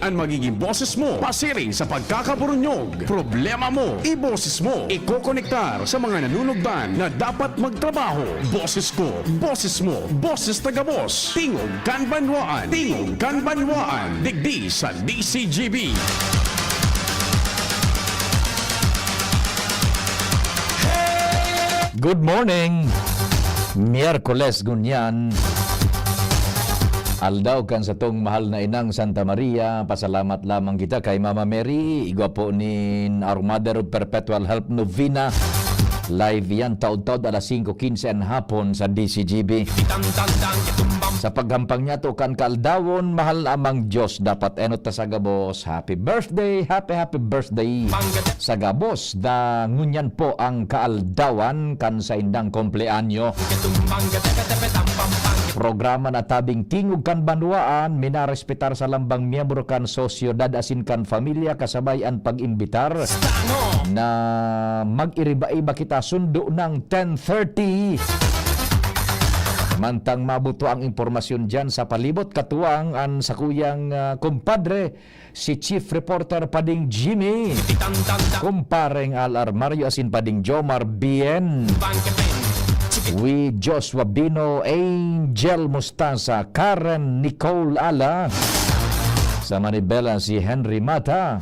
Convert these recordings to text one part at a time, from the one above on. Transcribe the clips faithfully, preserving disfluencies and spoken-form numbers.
Ang magiging boses mo, pasiring sa pagkakaburunyog. Problema mo, iboses mo. Ikokonektar sa mga nanunugdan na dapat magtrabaho. Boses ko, boses mo, boses taga-boss. Tingog kan Banwaan, Tingog kan Banwaan. Digdi sa D C G B. Good morning! Miyerkules ngunyan. Aldaw kan satong mahal na inang Santa Maria. Pasalamat lamang kita kay Mama Mary, igwa po nin Our Mother of Perpetual Help Novena. Live yan, taud-taud alas singko quince an hapon sa D C G B. Sa paghampang niya to kan kaaldawon, mahal amang Diyos, dapat enot ta sa gabos. Happy birthday, happy, happy birthday. Sa gabos, da ngunyan po ang kaaldawan kan saindang kumpleanyo. Programa na tabing Tingog kan Banwaan, minarespetar sa lambang miyembro kan sosyedad asin kan pamilya, kasabay an pag-imbitar na mag-iriba-iba kita sundo ng ten thirty. Mantang mabuto ang impormasyon dyan sa palibot, katuwang an sakuyang, ah, kumpadre, si Chief Reporter Pading Jimmy, Kumpareng Al Armario asin Pading Jomar Bien, with Joshua Bino, Angel Mustasa, Karen Nicole Ala, sa manibela si Henry Mata,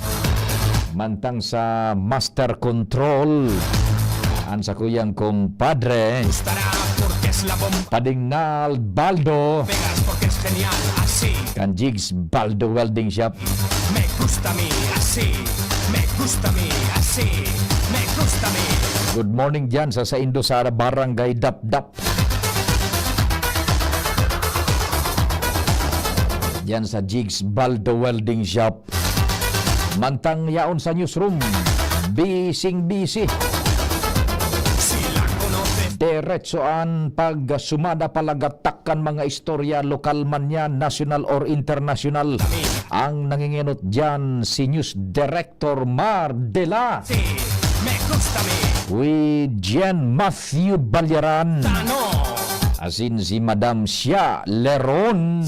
mantang sa Master Control, an sakuyang kumpadre, Pading Nal Baldo, kan Jigs Baldo Welding Shop. Me gusta mi así, me gusta mi así, me gusta mi. Good morning dyan sa saindo sa Barangay Dapdap. Dyan sa Jigs Baldo Welding Shop. Mantang yaon sa newsroom, bising-bisi. Diretso an pagsumada palagatak kan mga istorya, lokal man yan, nasyonal or internasyonal. Ang nangingenot dyan, si News Director Mar Dela. With Jen Matthew Balyaran. Asin si Madam Sia Leron.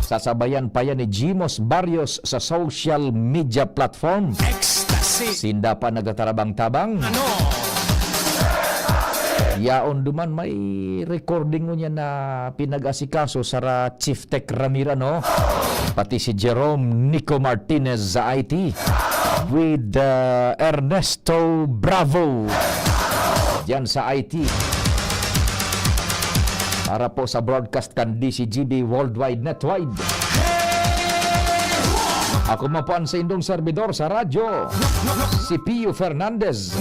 Sasabayan pa yan ni Jimos Barrios sa social media platform. Sinda pa nagtatarabang-tabang. Yaon duman, may recording ngunyan na pinag-asikaso sara Chief Tech Ramir, ano? Pati si Jerome Nico Martinez sa I T with, uh, Ernesto Bravo. Diyan sa I T. Para po sa broadcast kan D C G B Worldwide Netwide. Ako man po ang saindong servidor sa radyo, si Pio Fernandez.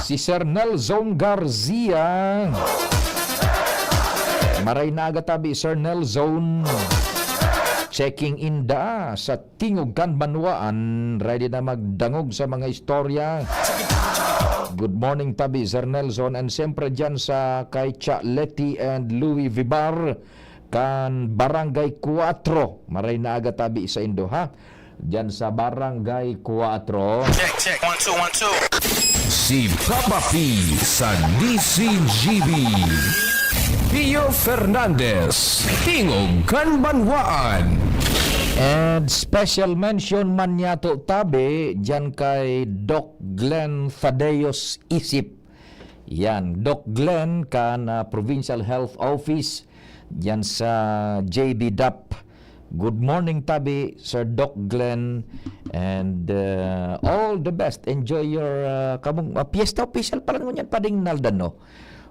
Si Sir Nelson Garcia. Maray na aga tabi, Sir Nelson. Checking in da sa Tingog kan Banwaan. Ready na magdangog sa mga istorya. Good morning tabi, Sir Nelson. And siyempre dyan sa kay Cha Leti and Louis Vibar kan Barangay Cuatro. Maray na aga tabi sa indo, ha? Diyan sa Barangay Cuatro. Check, check. One, two, one, two. Si Papa P sa D C G B. Pio Fernandez, Tingog kan Banwaan. And special mention man niya to tabi diyan kay Doc Glenn Fadeos Isip. Yan, Doc Glenn kan, ah, Provincial Health Office diyan sa J B DAP. Good morning tabi, Sir Doc Glenn, and, uh, all the best. Enjoy your, uh, kamong, uh, piyesta official pala ngunyan, Pading Naldan, no?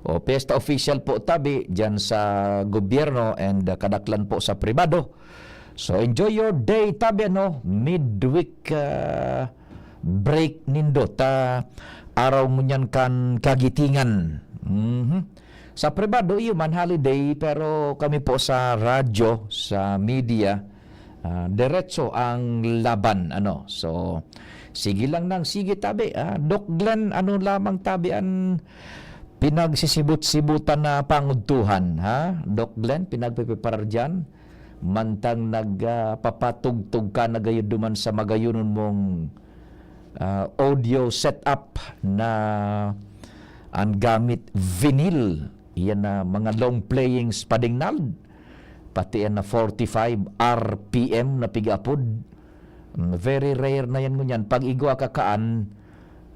O, piyesta official po tabi diyan sa gobyerno and, uh, kadaklan po sa pribado. So, enjoy your day tabi, ano? Midweek, uh, break nindo ta araw ngunyan kan kagitingan. Mhm. Sa pribado, iyo man holiday, pero kami po sa radyo, sa media, ah, diretso ang laban, ano. So, sige lang nang sige tabi, ah. Doc Glenn, ano lamang tabi an pinagsisibot-sibutan na pangudtuhan, ha? Doc Glenn, pinagpipreparar diyan? mantang nag, ah, papatugtog ka na gayud duman sa magayonon mong, ah, audio setup na an gamit vinyl. Iyan na mga long playings padingnal. Pati yan na forty-five R P M na piga-apod. Mm, very rare na yan ngunyan. Pag igwa ka kaan,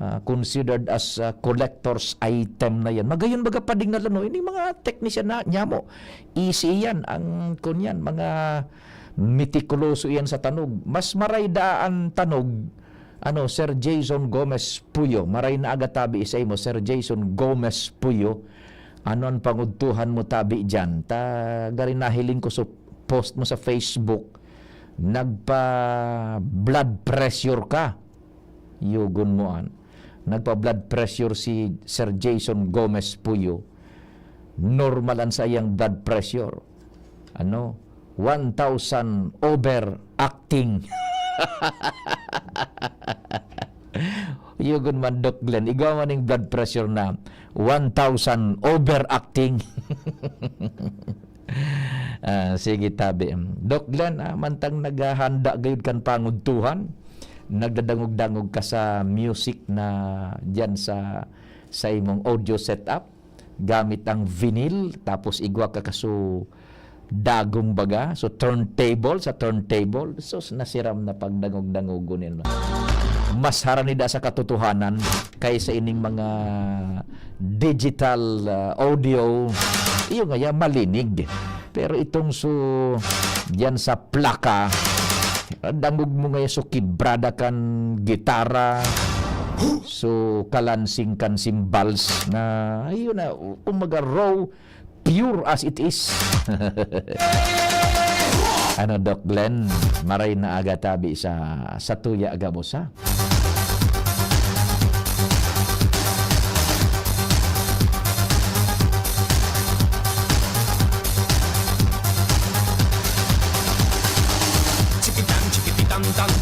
ah, considered as, ah, collector's item na yan. Magayon baga padingnal, ano? Ini mga technician na, nyamo. Easy yan. Ang, kunyan, mga mitikuloso yan sa tanog. Mas maray daa an tanog, ano, Sir Jason Gomez Puyo. Maray na aga tabi sa imo, Sir Jason Gomez Puyo. Ano an pangudtuhan mo tabi diyan? Ta, gari nahiling ko sa post mo sa Facebook, nagpa-blood pressure ka. Yugon mo an. Nagpa-blood pressure si Sir Jason Gomez Puyo. Normal an saiyang blood pressure. Ano? One thousand overacting. Yugon man, Doc Glenn. Igwa man ning blood pressure na one thousand overacting. Ah, sige, tabi. Doc Glenn, ah, mantang naghahanda gayud kan pangudtuhan, nagdadangog-dangog ka sa music na diyan sa, sa imong audio setup, gamit ang vinyl, tapos igwa ka kaso dagom baga, so turntable, sa turntable, sus, nasiram na pagdangog-dangogon yan. Mas harani daa sa katotohanan kaysa ining mga digital, ah, audio. Iyo ngaya, malinig. Pero itong so, diyan sa plaka, dangog mo ngaya so kibrada kan gitara, so kalansing kan cymbals na, ayun na, umaga raw, pure as it is. Ano, Doc Glenn? Maray na aga tabi sa, sa tuya gabos, ha?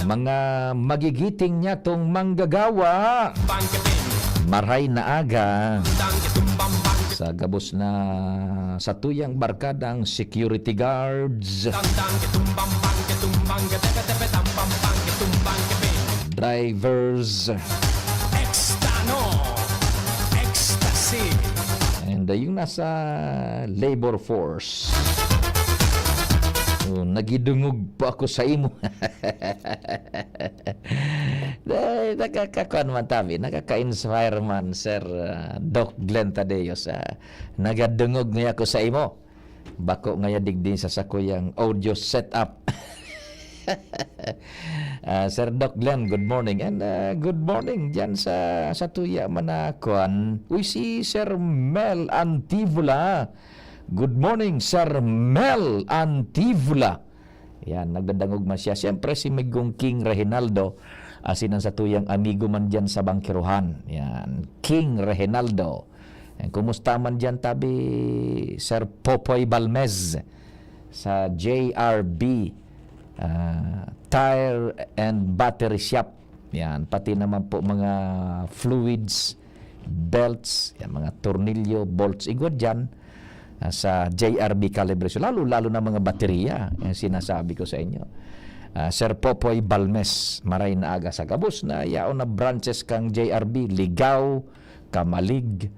Mga magigiting niya tong manggagawa. Maray na aga sa gabos na sa tuyang barkadang security guards, drivers, Extano. Ecstasy. And, uh, yung nasa labor force. Oh, nagidungog pa ako sa imo. Eh, nakakakuan man tabi, nakaka-inspire man, Sir, uh, Doc Glenn Tadeos. Ah, nagadungog niya ako sa imo. Bako ngaya digdi sa sakuyang audio setup. Ah, Sir Doc Glenn, good morning. And, ah, good morning diyan sa, sa tuya man na kuan. Uy, si Sir Mel Antivula. Good morning, Sir Mel Antivula. Yan, nagdadangog man siya. Siyempre, si Migong King Reginaldo, asin ang satuyang amigo man diyan sa bangkerohan. Yan, King Reginaldo. Yan, kumusta man diyan, tabi, Sir Popoy Balmez sa J R B, ah, Tire and Battery Shop. Yan, pati naman po mga fluids, belts, yan, mga tornilyo, bolts, igwa diyan, ah, sa J R B Calibration, lalo, lalo na mga baterya, yung sinasabi ko sa inyo. Ah, Sir Popoy Balmes, maray na aga sa gabos na yaon na branches kang J R B, Ligao, Camalig,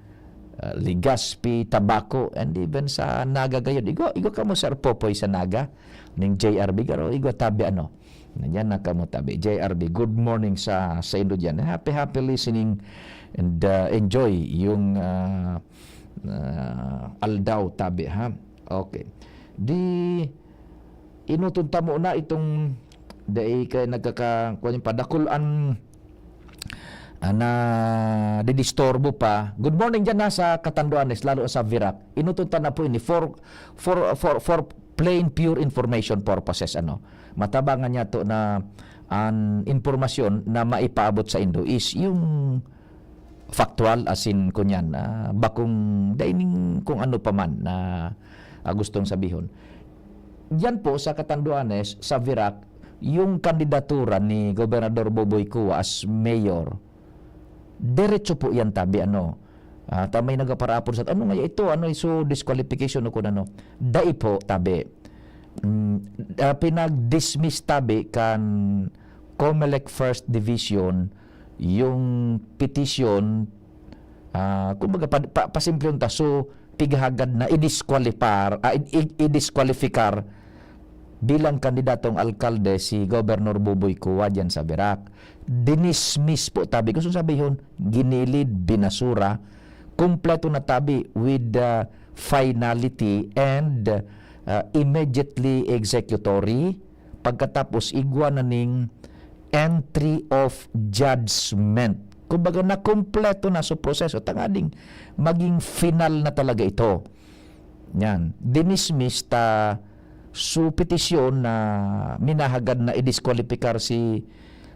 ah, Legazpi, Tabaco, and even sa Naga gayod. Igwa, igwa kamo, Sir Popoy, sa Naga, ning J R B, garo, igwa tabi, ano, Nandiyan na kamo tabi. J R B, good morning sa, sa indo diyan. Happy, happy listening and, uh, enjoy yung, uh, uh, aldaw tabi, ha? Okay. Di, inuton ta muna itong dai kay nagkaka-, kuwan yung padakul an, ah, na didisturbo pa. Good morning diyan, ha, sa Catanduanes, lalo sa Virac. Inuton ta na po ini for, for, for, for plain pure information purposes, ano. Matabangan niya to na an impormasyon na maipaabot sa indo is yung factual, as in, kunyan, ah, bakong dai ning kung ano pa man na, ah, gustong sabihon. Diyan po sa Catanduanes, sa Virac, yung kandidatura ni Gobernador Boboy Cua as mayor, diretso po yan, tabi, ano. Ah, ta may nagaparapon sa, "Ano nga ito? Ano iso disqualification o kung ano?" Dai po, tabi. mm, ah, pinag-dismiss tabi kan Comelec First Division yung petisyon, ah, kumbaga, pa, pa, pasimplihon ta, so, pighagad na i-disqualifar, ah, i, i, i-disqualifikar bilang kandidatong alkalde si Gobernador Boboy Cua diyan sa Virac. Dinismiss po tabi. Gusto sabihon, ginilid, binasura, kumpleto na tabi with the finality and, ah, immediately executory. Pagkatapos, igwa na ning entry of judgment. Kumbaga, nakumpleto na sa proseso tangading maging final na talaga ito. Yan. Dinismiss ta su petisyon na minahagad na idiskwalipikar si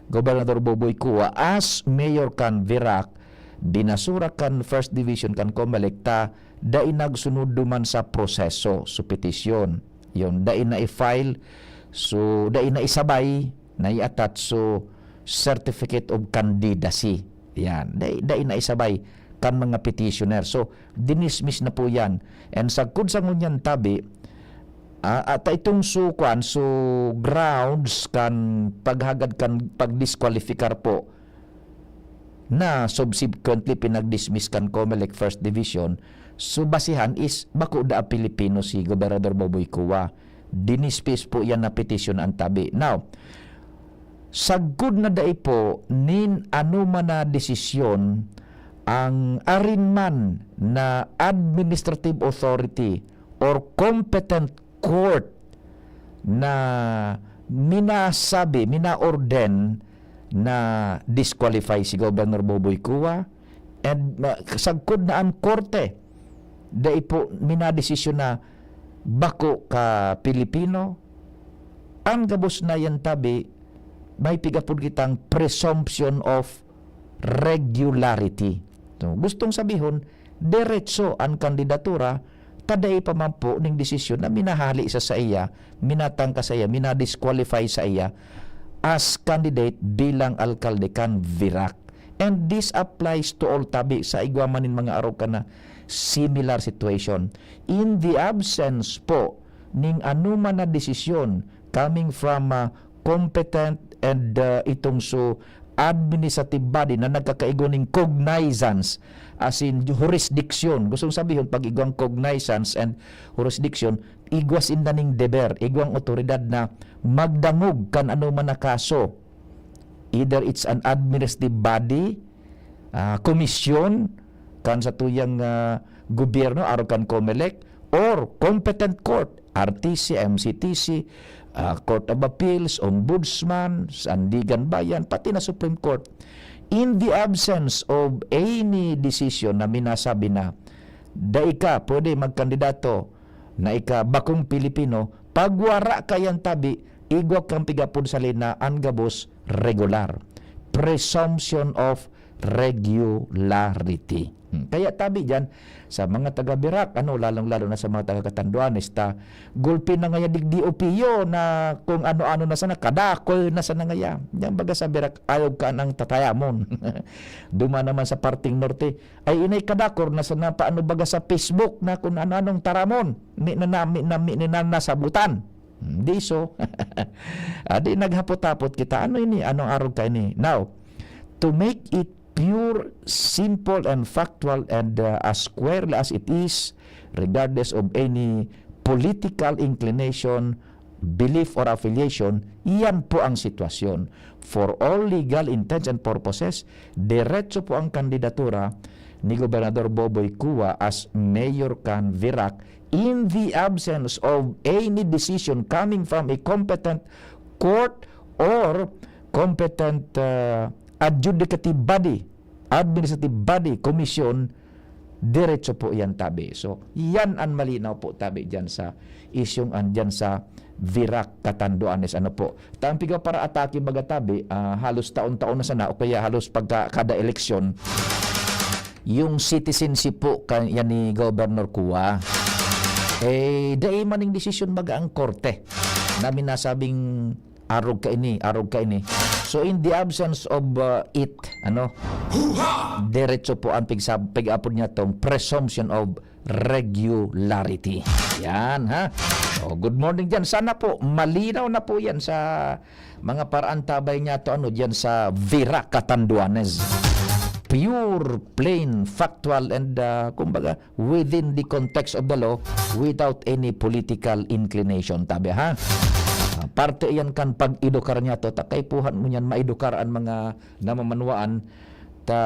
Gobernador Boboy Cua as mayor kan Virac, binasura kan First Division kan Comelec ta dai nagsunod duman sa proseso, su petisyon. Yun, dai na i-file, so, dai na isabay, na i-attach, so, certificate of candidacy. Yan, dai, dai na isabay kan mga petitioner. So, dinismiss na po yan. And sagkod sa ngunyan tabi, ah, at itong su, kuan, su grounds kan paghagad kan pagdiskwalifikar po na subsequently pinag-dismiss kan Comelec First Division, su basihan is bako daa Pilipino si Gobernador Boboy Cua. Dinismiss po yan na petisyon an tabi. Now, sagkod na dai po nin anoman na desisyon ang arin man na administrative authority or competent court na minasabi, minaorden na disqualify si Governor Boboy Cua, and, ah, sagkod na an korte, dai po minadesisyon na bako ka Pilipino, an gabos na yan tabi, may pigapod kitang presumption of regularity. So, gustong sabihon, deretso an kandidatura, ta dai pa man po ning desisyon na minahali sa saiya, minatangka saiya, minadisqualify saiya as candidate bilang alkalde kan Virac. And this applies to all tabi sa igwa man nin mga arog kan na similar situation. In the absence po ning anoman na desisyon coming from, ah, competent and, ah, itong su administrative body na nagkakaigwa ning cognizance, as in jurisdiction. Gustong sabihon, pag igwang cognizance and jurisdiction, igwa sinda ning deber, igwang otoridad na magdangog kan anoman na kaso. Either it's an administrative body, ah, komisyon kan satuyang, ah, gobyerno, arog kan Comelec, or competent court, R T C, M C T C, ah, Court of Appeals, Ombudsman, Sandiganbayan, pati na Supreme Court. In the absence of any decision na minasabi na dai ka pwede magkandidato na ika bakong Pilipino, pag wara ka yan tabi, igwa kang pigapod sa lina an gabos regular. Presumption of regularity. Hmm. Kaya tabi diyan, sa mga taga Virac, ano, lalong-lalo na sa mga taga Catanduanes, ta gulpi na ngaya digdi o piyo na kung ano-ano na sana, kadakol na sana ngaya. Yan baga sa Virac, ayog ka nang tatayamon. Duma naman sa parting norte, ay inay kadakor na sana paano baga sa Facebook na kung ano-anong taramon. Mi na, na, mi na, mi na nasabutan. Hindi so. Adi naghapot-hapot kita. Ano ini? Anong arog ka ini? Now, to make it pure, simple, and factual, and, uh, as squarely as it is, regardless of any political inclination, belief, or affiliation, iyan po ang sitwasyon. For all legal intents and purposes, derecho po ang kandidatura ni Gobernador Boboy Cua as mayor kan Virac in the absence of any decision coming from a competent court or competent, uh, adjudicative body, administrative body, komisyon, diretso po yan tabi. So, yan ang malinaw po tabi dyan sa isyong andyan sa Virac, Catanduanes. Ano po? Tampig para atake baga tabi, ah, halos taon-taon na sana o kaya halos pagka kada eleksyon, yung citizenship po kan-, yan ni Governor Cua, eh, dai maning desisyon baga ang korte na minasabing arog ka ini, arog ka ini. So, in the absence of, uh, it, ano, diretso po ang pigsab-, pig-apod niya tong presumption of regularity. Yan, ha? Oh, good morning diyan. Sana po malinaw na po 'yan sa mga paraantabay niya to ano diyan sa Vera Catanduanes. Pure, plain, factual and ah, kumbaga within the context of the law without any political inclination tabi ha. Ah, parte iyan kan pag-edukar niya to, ta kaipuhan mo niyan maedukar an mga namamanwaan ta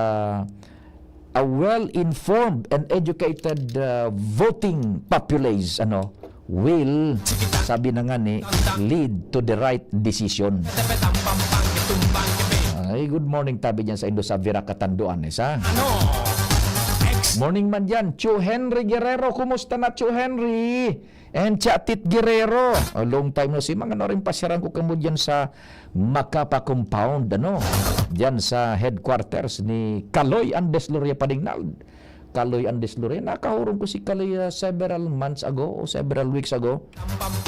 a well-informed and educated uh, voting populace ano will sabi na nga ni lead to the right decision. Ay, good morning tabi diyan sa indo sa Vera Catanduanes ha. Morning man diyan, Chu Henry Guerrero. Kumusta na, Chu Henry? And Chatit Guerrero. A long time no see. Mga narin pasyaran ko kamo diyan sa Macapa Compound, ano? Diyan sa headquarters ni Kaloy Andes Loria Padignal. Kaloy Andes Loria. Nakahurong ko si Kaloy ah, several months ago o several weeks ago.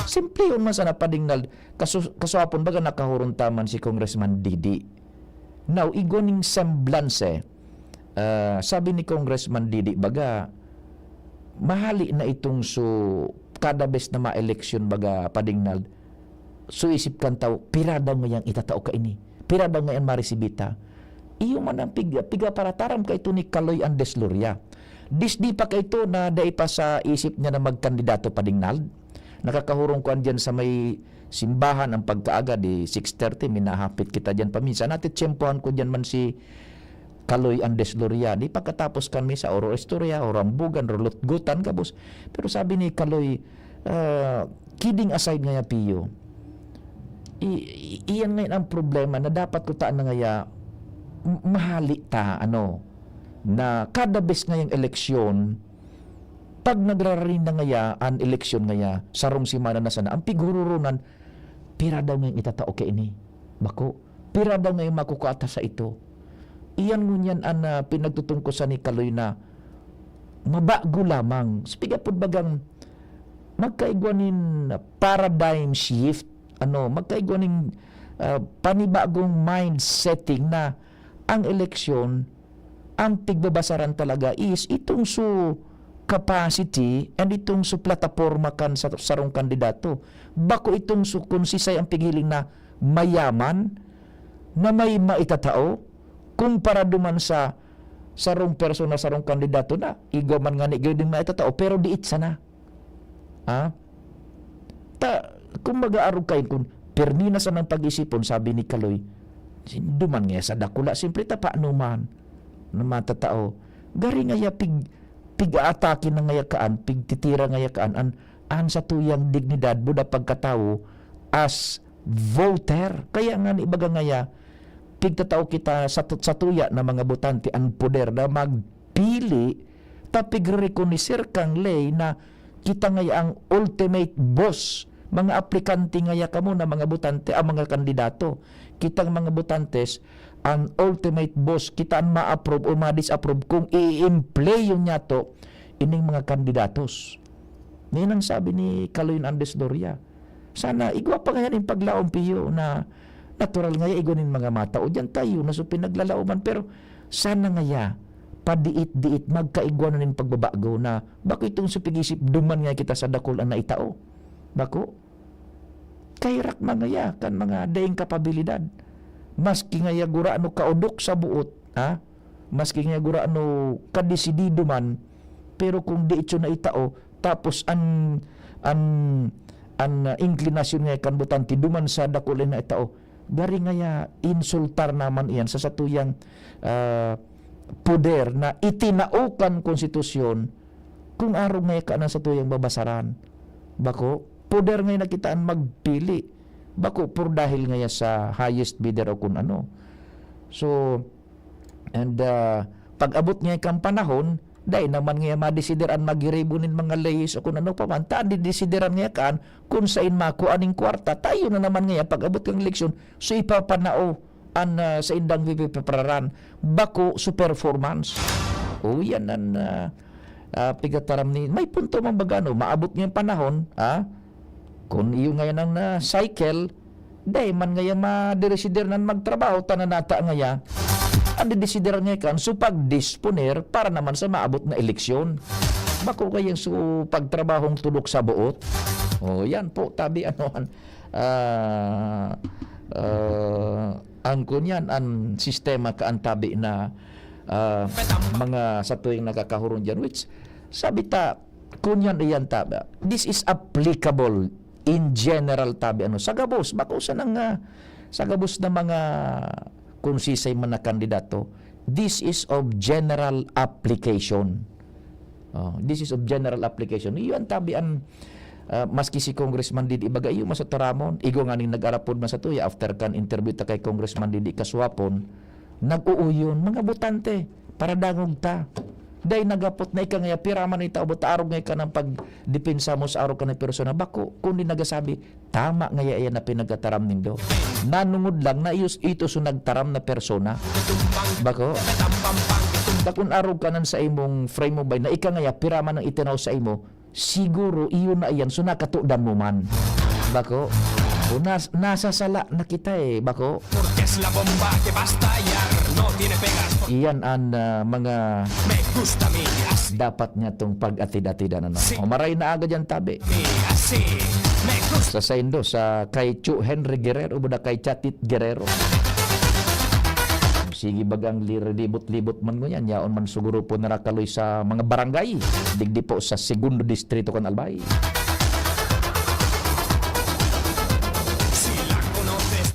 Simplihon man sana Padignal. Kasu kaswapon baga nakahurong taman si Congressman Didi. Now, igwa ning semblance, ah, sabi ni Congressman Didi baga, mahali na itong so, kada bes na ma-eleksyon baga Padignal, so isip kan tao, pira daw ngayang itatao kaini? Pira daw ngayon maresibita? Iyo man ang pig pigaparataram kaito ni Kaloy Andes Loria. Disdi pa kaito na dai pa sa isip niya na magkandidato Padignal. Nakakahurong ko andiyan sa may simbahan ang pagkaaga, di six thirty, minahapit kita diyan paminsan. Natitsyempohan ko diyan man si Kaloy Andes Loria. Di pagkatapos kan misa, oro istorya, oro ambugan, oro lutgutan, gabos. Pero sabi ni Kaloy, ah, kidding aside ngaya, Pio, i- i- iyan ngayon ang problema na dapat ko taan na ngaya m- mahali ta, ano, na kada bes ngayang eleksyon, pag nagrararin na ngaya an eleksyon ngaya, sarong semana na sana, ang pighururunan, pira daw ngayang itatao kaini? Bako, pira daw ngayang makukua ta sa ito? Iyan ngunyan an ah, pinagtutungkosan ni Kaloy na mabago lamang. Sabi ka pud bagang magkaigwa nin paradigm shift, ano, magkaigwa nin ah, panibagong mind setting na ang eleksyon, ang pigbabasaran talaga is itong su capacity and itong su plataporma kan sa sarong kandidato. Bako itong su kung sisay ang pighiling na mayaman, na may maitatao, kumpara duman sa sarong persona, sarong kandidato na igwa man ngani gyud nin maitatao, pero diit sana. Ah? Ta, kung mag-aarog kayo, kung pirmi na sanang pag-isipon, sabi ni Kaloy, duman ngaya sa dakula, siyempre, ta paano man na matatao? Gari ngaya pig, pig-aatake na ngaya kaan, pigtitira ngaya kaan, an, an sa tuyang dignidad, buda pagkatawo, as voter. Kaya nga ni baga ngaya, pigtatao kita sa, sa tuya na mga botante, ang poder na mag pili, ta pigrerekonoser kan ley na kita ngaya ang ultimate boss. Mga aplikante ngaya kamo na mga botante, ang mga kandidato. Kitang mga botantes, ang ultimate boss, kita ang ma-approve o ma-disapprove kung i-empleyo niyato ining mga kandidatos. Yan ang sabi ni Kaloy Andes Loria. Sana igwa pa ngayan yung paglaom, Pio, na natural ngaya igwa nin mga matao diyan tayo na so pinaglalaoman. Pero sana ngaya, padiit-diit, magkaigwa na nin pagbabago na bako itong supig-isip duman nga kita sa dakul ang naitao. Bako, kairak mangaya kan mga daing kapabilidad. Maski ngaya gurano kaudok sa buot, ha? Maski ngaya gurano kadesidido man, pero kung diitso na itao, tapos an, an, an, ah, inklinasyon ngaya kan botante duman sa dakul na itao, gari ngaya insultar naman iyan sa satuyang, ah, poder na itinao kan konstitusyon, kung arog ngaya ka na satuyang babasaran. Bako, poder ngaya na kita an magpili. Bako, por dahil ngaya sa highest bidder o kun ano. So, and, ah, pag-abot ngaya kan panahon, dai naman ngaya madesider an maggiribo nin mga leyes o kun ano pa man. Ta an didesideran ngaya kaan, kun sain makua nin kwarta, tayo na naman ngaya pag-abot kan eleksyon, so ipapanao an, ah, saindang pipipipararan. Bako so performance. O, yan an, ah, ah, pigataram ni, may punto man baga, no? Maabot ngayang panahon, ah, kun iyo ngayon ang, ah, cycle, dai man ngaya madiresider nan magtrabaho, ta nanata ngaya, ang didesideran ngaya kan so pagdisponer para naman sa maabot na eleksyon. Bako kaya so pagtrabahong tudok sa buot. Oh, yan po, tabi, ano, an-, ah, ah, ang kunyan, ang sistema ka, ang tabi na, ah, mga sa tuwing nakakahurong dyan, which, sabi ta, kunyan iyan tabi, this is applicable in general, tabi, ano, sa gabos, bako sa nang, ah, sa gabos na mga konsisay man na kandidato, this is of general application. Oh, this is of general application. Iyo ang tabi an, ah, maski si Congressman Didi Ibaga, iyo man sa taramon, igwa nganing nag-arapod man sa tuya after kan interview ta kay Congressman Didi kasuhapon, nag-uuyon, mga botante, para dangog ta. Dai nagapot na ika ngaya, pira man ita, o ta arog nga ika ng pagdepensa mo sa arog ka na persona, bako, kundi nagasabi, tama ngaya iyan na pinagkataram nindo. Nanungod lang na iyos ito so nagtaram na persona. Bako? Bakun arog ka nan sa imong frame mo bay na ika ngaya pira man ang itinaw sa imo, siguro iyo na iyan so nakatodan mo man. Bako? O nas-, nasasala na kita eh, bako? Porque es la bomba que va a estallar, no tiene pegas. Iyan ang, ah, mga Me gusta mi así. Dapat niya tong pag-atid-atidan, ano? Si- O maray na agad yan, tabi. Mi así. Me gusta. Sa saindo, sa kay Chu Henry Guerrero, buda kay Chatit Guerrero. Sige, bagang liribot-libot man ngunyan, yaon man siguro po narakaloy sa mga barangay, digdi po sa Segundo Distrito kan Albay.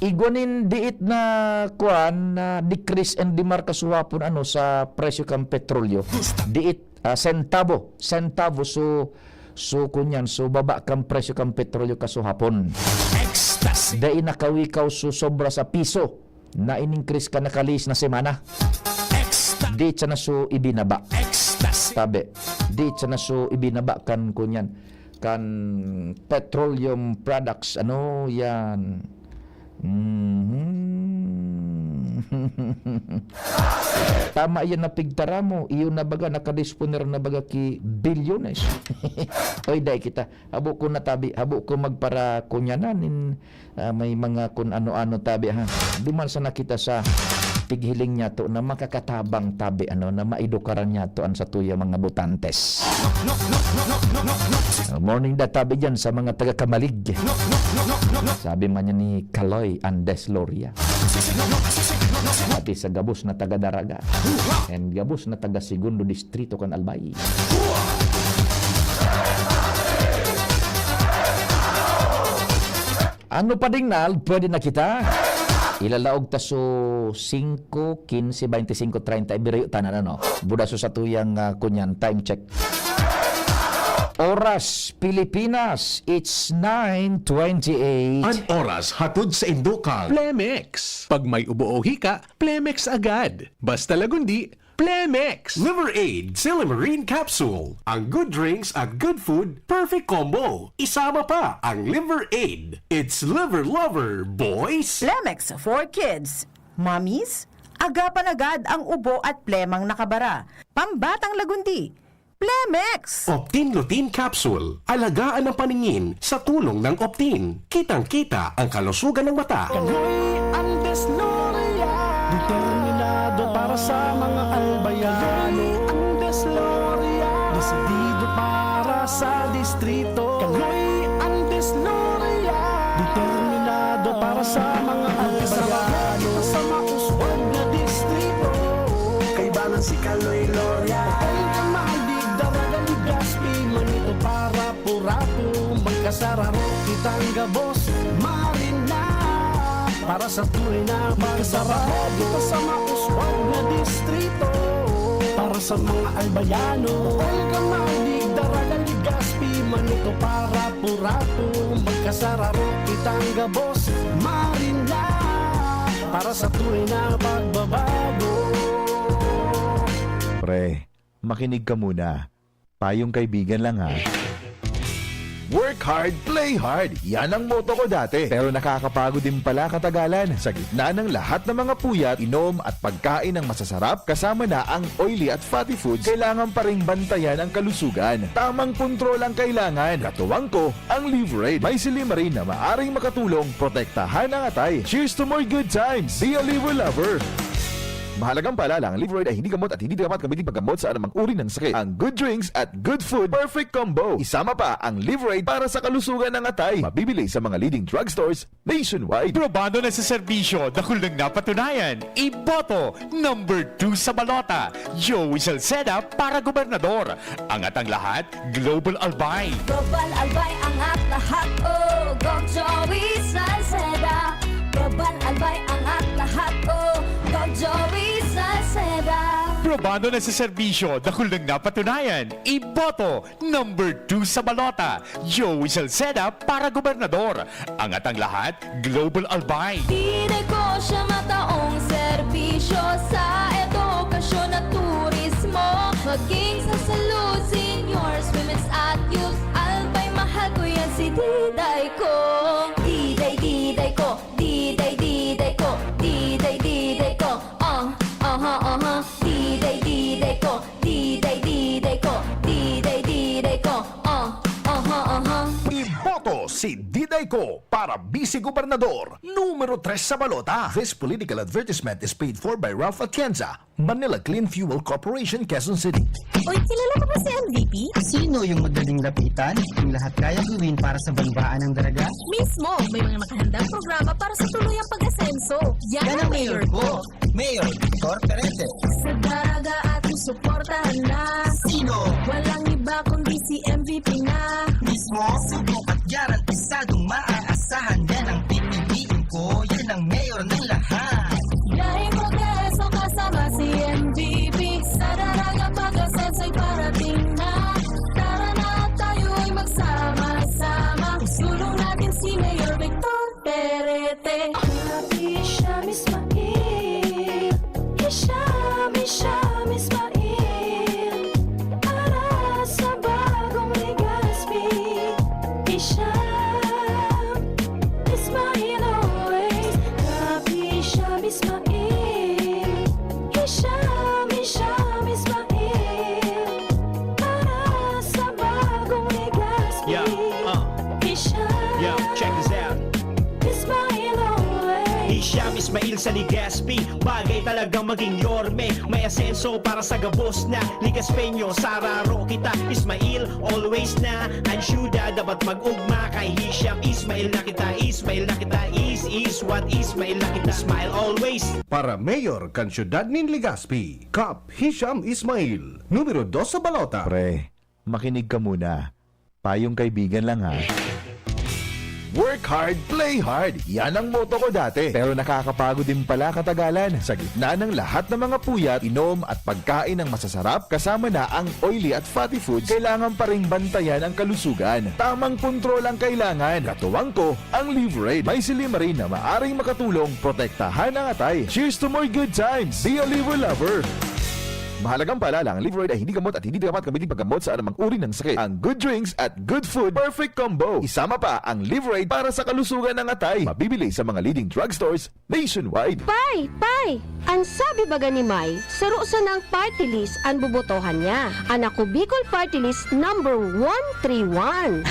Igwa nin diit na, kuan, na decrease and demarka suhapon, ano, sa presyo kan petrolyo. Diit, ah, sentabo, sentabo, so, so, kunyan, so, baba kan presyo kan petrolyo kasuhapon. Dai nakawikaw so sobra sa piso na in-increase kan nakalihis na semana. Diit sana so ibinaba. Tabi, diit sana so ibinaba kan, kunyan, kan petroleum products. Ano yan? Mhm. Tama yan na pigtara mo. Iyo na baga, nakadisponer na baga ki bilyones. Oy, dai kita. Habo ko natabi, habo ko magparakunyanan nin, ah, may mga kun ano-ano tabi, ha. Duman sana kita sa pighiling niyato na makakatabang tabi, ano, na maedukaran niyato an satuya mga botantes. Morning da tabi diyan sa mga taga Camalig. Sabi man niya ni Kaloy Andes Loria. Pati sa gabos na taga Daraga. And gabos na taga Segundo Distrito kan Albay. Ano pa, Dingnal? Pwede na kita? Ilalaog ta so singko, kinse, baynte singko, treinta, ibirayo tanan, ano? Buda so satuyang, ah, kunyan, time check. Oras, Pilipinas, it's nine twenty-eight. An oras hatod sa Indokal. Plemex. Pag may ubo o hika, Plemex agad. Basta Lagundi, Plemex! Liver Aid Silymarin Capsule. Ang good drinks at good food, perfect combo. Isama pa ang Liver Aid. It's Liver Lover, boys! Plemex for kids. Mommies, agapan agad ang ubo at plemang nakabara. Pambatang Lagundi, Plemex! Optin Lutein Capsule. Alagaan ang paningin sa tulong ng Optin. Kitang-kita ang kalusugan ng mata. Kaloy Andes Loria. Determinado para sa mga Albayano. Kaloy Andes Loria. Desidido para sa distrito. Kaloy Andes Loria. Determinado para sa mga Albayano. Magkasarap sa mauswag na distrito. Kaibanan si Kaloy Loria. Ang kamahal, di daraga, ligas, pimanito para purato, magkasararo kitang gabos, marina. Para sa tunay na pagkasarap, kita sa mauswag na distrito. Para sa mga Albayano, ang kamahal, di daraga, ligas, pimanito para purato, magkasararo kitang gabos, marina. Para sa tunay na pagbabago. Pre, makinig ka muna. Payong kaibigan lang, ha. Work hard, play hard. Yan ang motto ko dati. Pero nakakapagod din pala katagalan. Sa gitna ng lahat ng mga puyat, inom at pagkain ng masasarap, kasama na ang oily at fatty foods, kailangan pa ring bantayan ang kalusugan. Tamang kontrol ang kailangan. Katuwang ko, ang Liver Aid. May silymarin na maaring makatulong protektahan ang atay. Cheers to more good times! Be a Liver Lover! Mahalagang paalala, ang Liveride ay hindi gamot at hindi dapat gamitin paggamot sa anumang uri ng sakit. Ang good drinks at good food, perfect combo. Isama pa ang Liveride para sa kalusugan ng atay. Mabibili sa mga leading drugstores nationwide. Probado na sa serbisyo, dakul nang napatunayan. Iboto, number two sa balota, Joey Salceda para gobernador. Angat ang lahat, Global Albay. Global Albay, angat lahat, oh, Gov Joey Salceda. Global Albay, angat lahat, oh, Gov Joey Salceda. Probado na sa serbisyo, dakul nang napatunayan. Iboto, number two sa balota, Joey Salceda para gobernador. Angat ang lahat, Global Albay. Diday ko siya mataong serbisyo sa edukasyon at turismo, maging sa salud, seniors, women's at youth. Albay, mahal ko yan si Diday ko. Diday, Diday ko, Diday, Diday ko, Diday, Diday ko. Ah, aha, aha. Diday, Diday ko, Diday, Diday ko, Diday, Diday ko. Ah, aha, aha. Iboto si Diday ko para Vice Gobernador, numero tres sa balota. This political advertisement is paid for by Ralph Atienza, Manila Clean Fuel Corporation, Quezon City. Uy, kilala ko ba si M V P? Sino yung madaling lapitan? Yung lahat kayang gawin para sa banwaan ng Daraga? Mismo, may mga nakahandang programa para sa tuluyang pag-asenso. Yan ang mayor ko. Mayor Victor Perete. Sa Daraga ating suportahan na. Sino? Walang iba kundi si M V P na. Mismo, subok at garantisadong maaasahan. Yan ang pipiliin ko, yan ang mayor ng lahat. Dahil progreso kasama si M V P. Sa Daraga pag-asenso'y parating na. Tara na at tayo'y magsama-sama. Isulong natin si Mayor Victor Perete. Happy Sham Ismail. Hisham, Hisham Ismail. Para sa bagong Legazpi. Hisham Ismail always. Happy Sham Ismail. Hisham, Hisham Ismail. Para sa bagong Legazpi. Yeah, uh. Hisham. Yeah, check this out. Ismail always. Hisham Ismail sa Legazpi. Bagay talagang maging yorme. May asenso para sa gabos na Legazpeño. Sararo kita, Ismail always na. Ang syudad dapat mag-ugma. Kay Hisham Ismail na kita, Ismail na kita. Is, is what Ismail na kita. Smile always. Para mayor kan syudad nin Legazpi, Kap Hisham Ismail, numero dos sa balota. Pre, makinig ka muna. Payong kaibigan lang, ha. Work hard, play hard. Yan ang motto ko dati. Pero nakakapagod din pala katagalan. Sa gitna ng lahat ng mga puyat, inom at pagkain ng masasarap, kasama na ang oily at fatty foods, kailangan pa ring bantayan ang kalusugan. Tamang kontrol ang kailangan. Katuwang ko, ang Liverade. May silymarin na maaring makatulong protektahan ang atay. Cheers to more good times! Be a Liver Lover! Mahalagang paalala, ang Liverade ay hindi gamot at hindi dapat gamitin paggamot sa anumang uri ng sakit. Ang good drinks at good food, perfect combo. Isama pa ang Liverade para sa kalusugan ng atay. Mabibili sa mga leading drugstores nationwide. Pay! Pay! An sabi baga ni May, saro sanang party list an bobotohan niya. An Ako Bicol Party List number one three one.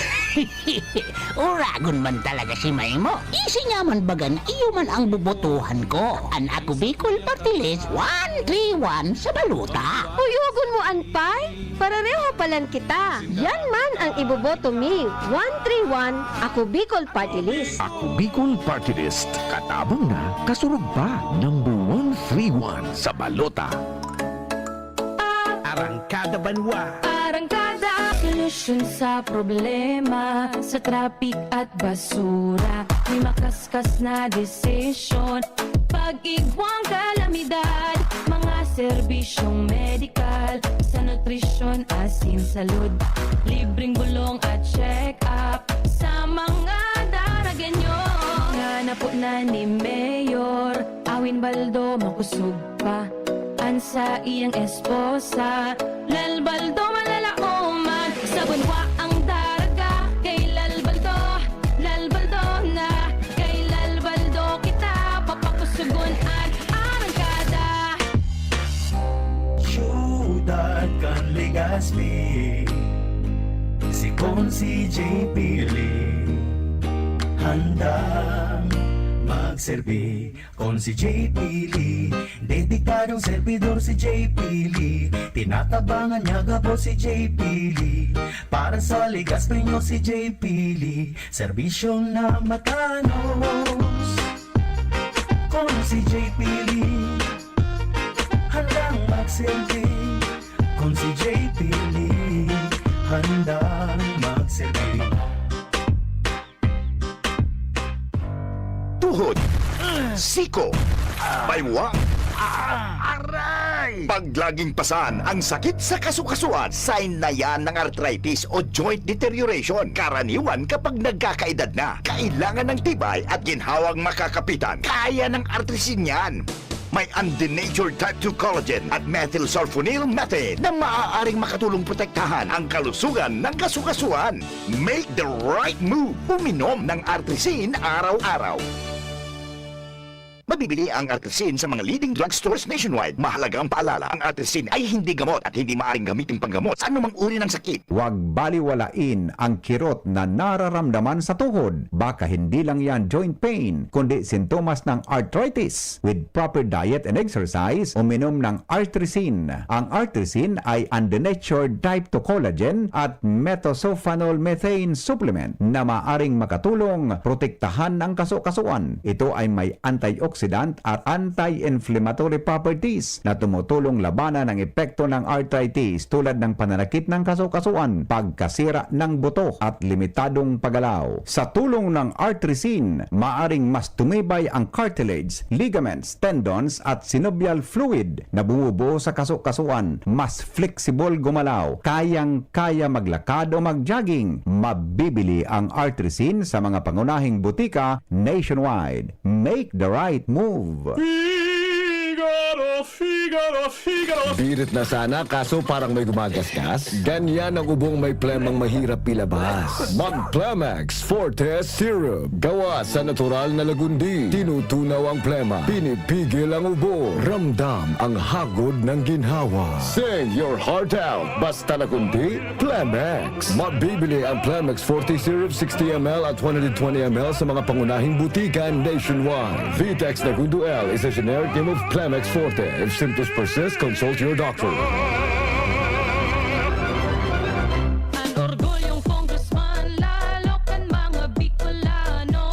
Uragon man talaga si May mo. Isi niya man baga na iyo man ang bobotohan ko. An Ako Bicol Party List one three one sa balota. Uyogon mo an Pay? Parareho palan kita. Yan man ang iboboto mi. One three one, Ako Bicol Party List. Ako Bicol Party List. Katabang na, kasurog pa. Number one three one sa balota. Arangkada Banwa. Arangkada. Solusyon sa problema, sa traffic at basura. May makaskas na desisyon. Pag-igwang kalamidad, mga serbisyong medikal, sa nutrisyon, asin, salud, libreng bulong at check-up sa mga Daragenyo. Ngana po na ni Mayor Awin Baldo, makusog pa an saiyang esposa, Lal Baldo, malalaoman sa banwa ang Daraga kay Lal Baldo. Lal Baldo na, kay Lal Baldo kita papakusugon an arangkada. Syudad kan Legazpi, si Consi J P Lee, handang mag- Serbi kon si J P Lee. Dedikadong servidor si J P Lee. Tinatabangan niya gabos si J P Lee. Para sa Legazpi nyo si J P Lee. Serbisyo na matanos. Kon si J P Lee. Handang magserbi. Kon si J P Lee. Handang magserbi. Tuhod, siko, baywa, aray! Pag laging pasan ang sakit sa kasukasuan, sign na yan ng arthritis o joint deterioration. Karaniwan kapag nagkakaedad na, kailangan ng tibay at ginhawang makakapitan. Kaya ng Artrisin yan. May undenatured type two collagen at methylsulfonyl methane na maaaring makatulong protektahan ang kalusugan ng kasukasuan. Make the right move. Uminom ng Artrisin araw-araw. Mabibili ang Artrisin sa mga leading drugstores nationwide. Mahalagang paalala, ang Artrisin ay hindi gamot at hindi maaaring gamitin panggamot sa anumang uri ng sakit. Huwag baliwalain ang kirot na nararamdaman sa tuhod. Baka hindi lang yan joint pain, kundi sintomas ng arthritis. With proper diet and exercise, uminom ng Artrisin. Ang Artrisin ay undenatured type two collagen at methylsulfonyl methane supplement na maaring makatulong protektahan ang kasukasuan. Ito ay may antioxidant at anti-inflammatory properties na tumutulong labanan ang epekto ng arthritis tulad ng pananakit ng kasukasuan, pagkasira ng buto at limitadong paggalaw. Sa tulong ng Artrisin, maaring mas tumibay ang cartilage, ligaments, tendons at synovial fluid na bumubuo sa kasukasuan, mas flexible gumalaw, kayang-kaya maglakad o mag-jogging. Mabibili ang Artrisin sa mga pangunahing butika nationwide. Make the right move. Figaro, Figaro, Figaro. Birit na sana, kaso parang may gumagasgas. Ganyan ang ubong may plemang mahirap ilabas. Mag-Plemex Forte Syrup. Gawa sa natural na lagundi. Tinutunaw ang plema. Pinipigil ang ubo. Ramdam ang hagod ng ginhawa. Sing your heart out. Basta lagundi, Plemex. Mabibili ang Plemex Forte Syrup sixty M L at one hundred twenty M L sa mga pangunahing butika nationwide. Vitex Negundo L is a generic name of Plemex Forte. If symptoms persist, consult your doctor. An orgulyong congressman, lalo kan mga Bicolano.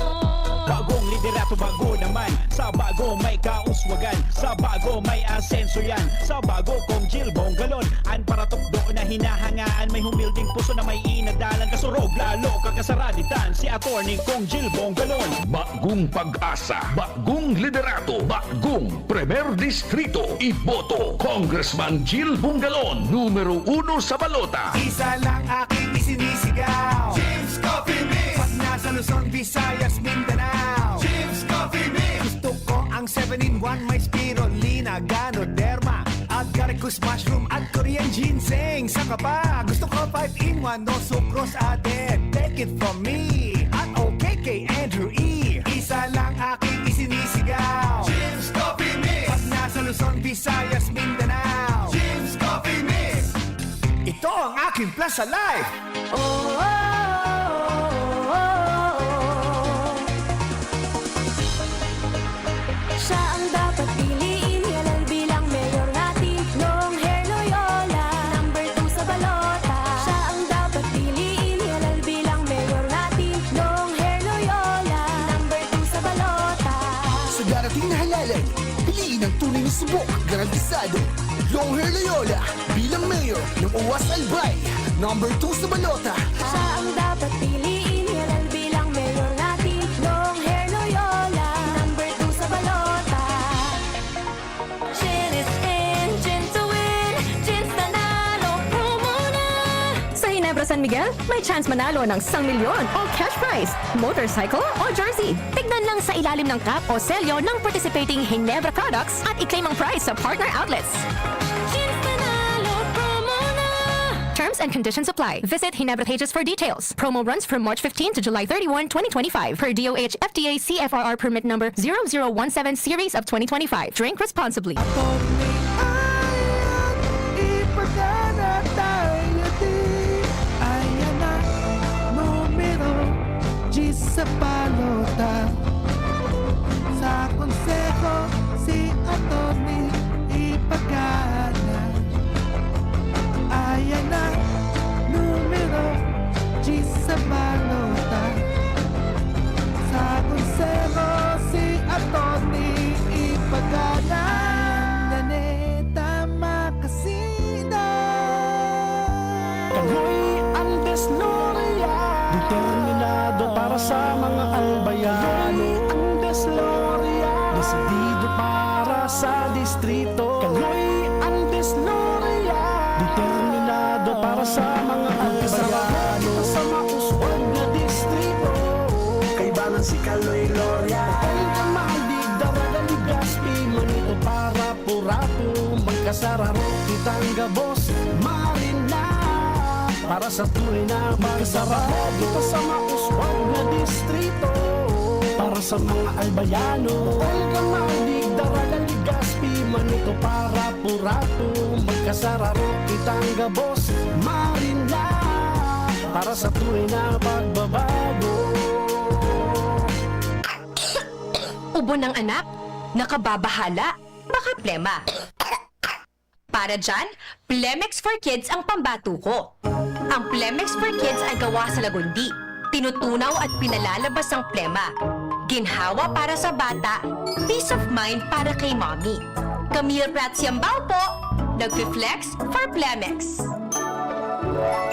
Bagong liderato, bago naman. Sa bago may kauswagan. Sa bago may asenso yan. Sa bago, Cong Jil Bongalon. An paratukdo na hinahangaan. May humilding puso na may inadalan. Kasurog, lalo kang kasaraditan. Si Attorney Cong Jil Bongalon. Bagong pag-asa, bagong liderato, bagong Primer Distrito, iboto, Congressman Jil Bongalon, numero uno sa balota. Isa lang aking isinisigaw. Jim's Coffee Mix. Pag nasa Luzon, Visayas, Mindanao. Jim's Coffee Mix. Gusto ko ang seven-in-one, may spirulina, Ganoderma, at Garicus Mushroom, at Korean Ginseng. Saka pa, gusto ko five-in-one, no sucrose added. Take it from me, at okay kay Andrew E. Isa lang aking isinisigaw. Jim's Coffee Mix. Pag nasa Luzon, Visayas, Mindanao. Jim's Coffee Mix. Ito ang aking Plaza Life. Oh, oh, oh, oh, oh, oh. Siya ang dapat piliin, halal bilang mayor natin, Long Hair Loyola, number two sa balota. Siya ang dapat piliin, halal bilang mayor natin, Long Hair Loyola, number two sa balota. Sa darating na halalan, piliin ang tunay na subok, garantisado. Long Hair Loyola bilang mayor ng Uwas Albay, number two sa balota. Siya ang dapat piliin, halal bilang mayor natin, Long Hair Loyola, number two sa balota. Chin is in, chin to win, Chin's Nanalo promo na! Sa Ginebra San Miguel, may chance manalo ng isang milyon o cash prize, motorcycle o jersey. Tignan lang sa ilalim ng cap o selyo ng participating Ginebra products at i-claim ang prize sa partner outlets. Chin's Nanalo promo na! Terms and conditions apply. Visit Ginebra pages for details. Promo runs from March fifteen to July thirty-one, twenty twenty-five, per D O H F T A C F R R permit number zero zero one seven series of twenty twenty-five. Drink responsibly. Attorney Ayan, ipagana tayo di. Ayan na, numero diyes sa balota. Sa Sentido para sa distrito. Kaloy ang Dislorya. Determinado para sa mga Magkasarap albayano. Kita sa mauswag na distrito. Kaibangan si Kaloy Loria. Ang kamalig, Daraga, Legazpi, Manito, Para, Purato. Magkasararo kitang gabos, Marina. Para sa tunay na magkasarap. Kita sa mauswag na distrito. Para sa mga albayano. Olga, Madig, Daraga, Legazpi, Manito, Para, Purato. Magkasararo kitang gabos, Marina. Para sa tunay na pagbabago. Ubo ng anak? Nakababahala? Baka plema. Para dyan, Plemex for Kids ang pambato ko. Ang Plemex for Kids ay gawa sa lagundi. Tinutunaw at pinalalabas ang plema. Ginhawa para sa bata, peace of mind para kay mommy. Camille Prats Yambao po, nagfi-flex for Plemex.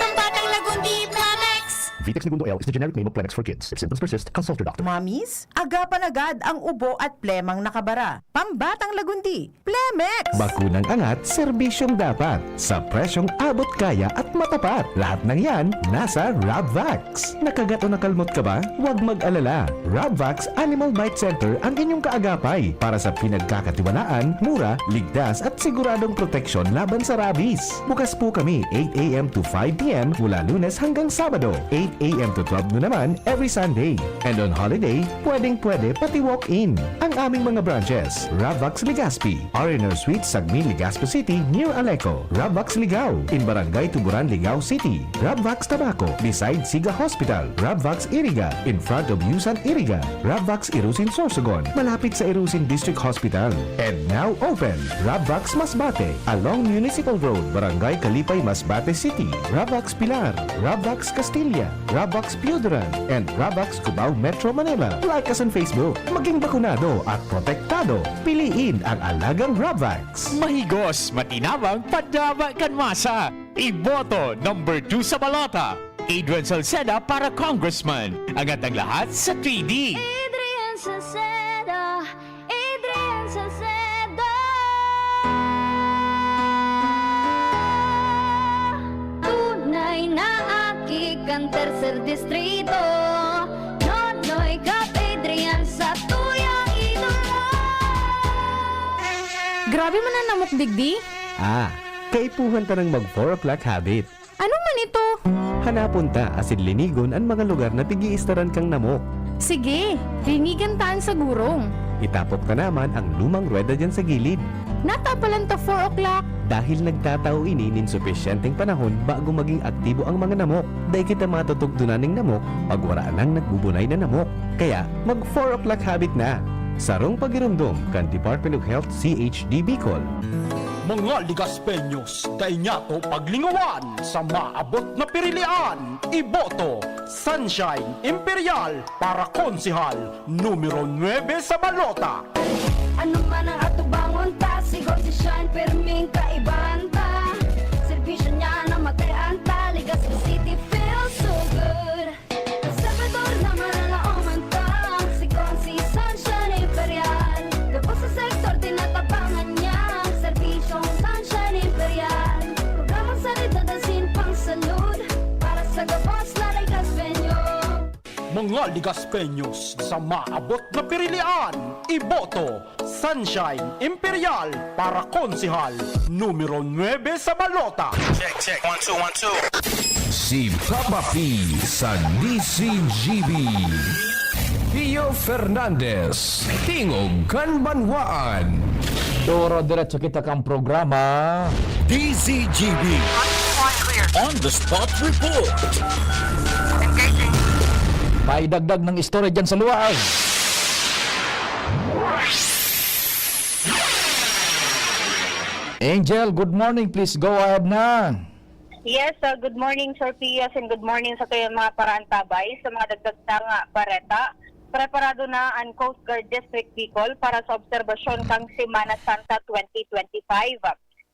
Pambatang lagundi, Plemex! Vitex Negundo L is the generic name of Plemex for Kids. If symptoms persist, consult your doctor. Mommies, agapan agad ang ubo at plemang nakabara. Pambatang lagundi, Plemex! Bakunang angat, serbisyong dapat. Sa presyong abot kaya at matapat. Lahat ng yan, nasa Rabvax. Nakagat o nakalmot ka ba? Huwag mag-alala. Rabvax Animal Bite Center ang inyong kaagapay para sa pinagkakatiwalaan, mura, ligtas at siguradong proteksyon laban sa rabies. Bukas po kami eight a m to five p m mula Lunes hanggang Sabado, eight a m to twelve noon naman every Sunday. And on holiday, pwedeng-pwede pati walk-in. Ang aming mga branches, Rabvax Legazpi, R and R Suite, Sagmin, Legazpi City, near Aleco. Rabvax Ligao, in Barangay Tuburan, Ligao City. Rabvax Tabaco, beside Siga Hospital. Rabvax Iriga, in front of Yusan Iriga. Rabvax Irusin, Sorsogon, malapit sa Irusin District Hospital. And now open, Rabvax Masbate, along Municipal Road, Barangay Kalipay, Masbate City. Rabvax Pilar, Rabvax Castilla, Rabvax Pioduran, and Rabvax Cubao, Metro Manila. Like us on Facebook. Maging bakunado at protektado. Piliin ang alagang Rabvax. Mahigos, matinabang, padaba kan masa. Iboto number two sa balota, Adrian Salceda para congressman. Angat ang lahat sa three D. Adrian Salceda, Adrian Salceda. Tunay na aki kan Tercer Distrito. Nonoy Cap Adrian, satuyang idolo. Grabe man an namok digdi. Ah, kaipuhan tanang mag four o'clock habit. Ano man ito? Hanapon ta asin linigon an mga lugar na pig-iistaran kang namok. Sige, linigan ta an sa gurong. Itapok ta naman ang lumang ruweda diyan sa gilid. Natapalan ta four o'clock. Dahil nagtatao ini nin supisyenteng panahon bago maging aktibo ang mga namok. Dai kita matutugdonan ning namok pag wara nang nagbubunay na namok. Kaya, mag four o'clock habit na. Sarong pagiromdom kan Department of Health C H D Bicol. Mga Legazpeños, dai niyato paglingawan sa maabot na pirilian. Iboto, Sunshine Imperial para konsehal numero nuebe sa balota. Ano man ang atubangon ta, sigon si Shine, pirming kaibahan ta. Serbisyo niya na matay-an ta, Legazpi City feels so good. Sa Salvador na malalaoman ta, sigon si Sunshine Imperial. Gabos sa sektor, tinatabangan niya, serbisyong Sunshine Imperial. Programang sanidad asin pangsalud, para sa gabos na Legazpeño. Mga Legazpeños, sa maabot na pirilian, iboto, Sunshine Imperial para konsehal numero nuebe sa balota. Check, check. One, two, one, two. Si Papa P sa D Z G B. Pio Fernandez, Tingog kan Banwaan. Duro diretso kita kan programa. D Z G B. On the spot report. May dagdag ng istorya dyan sa luwas. Angel, good morning. Please go ahead na. Yes, uh, good morning, Sir Pias, and good morning sa kayong mga paraantabay. Sa mga dagdag na nga bareta, preparado na ang Coast Guard District Bicol para sa obserbasyon kang Semana Santa twenty twenty-five.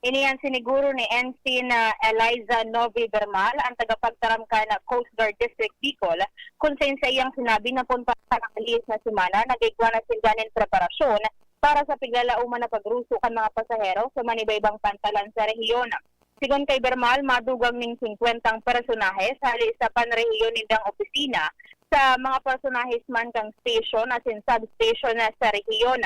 Ini an siniguro ni Ensign, ah, Eliza Novi Bermal, ang tagapagtaram kan Coast Guard District Bicol, kun saen saiyang sinabi na pon pa sa nakalihis na semana, nag-igwa na sinda nin preparasyon para sa piglalaoman na pagruso kan mga pasahero sa manibaybang pantalan sa rehiyon. Sigon kay Bermal, madugang ning singkwentang personahes hali sa panrehiyon nindang opisina sa mga personahes man kan station asin substation na sa rehiyon.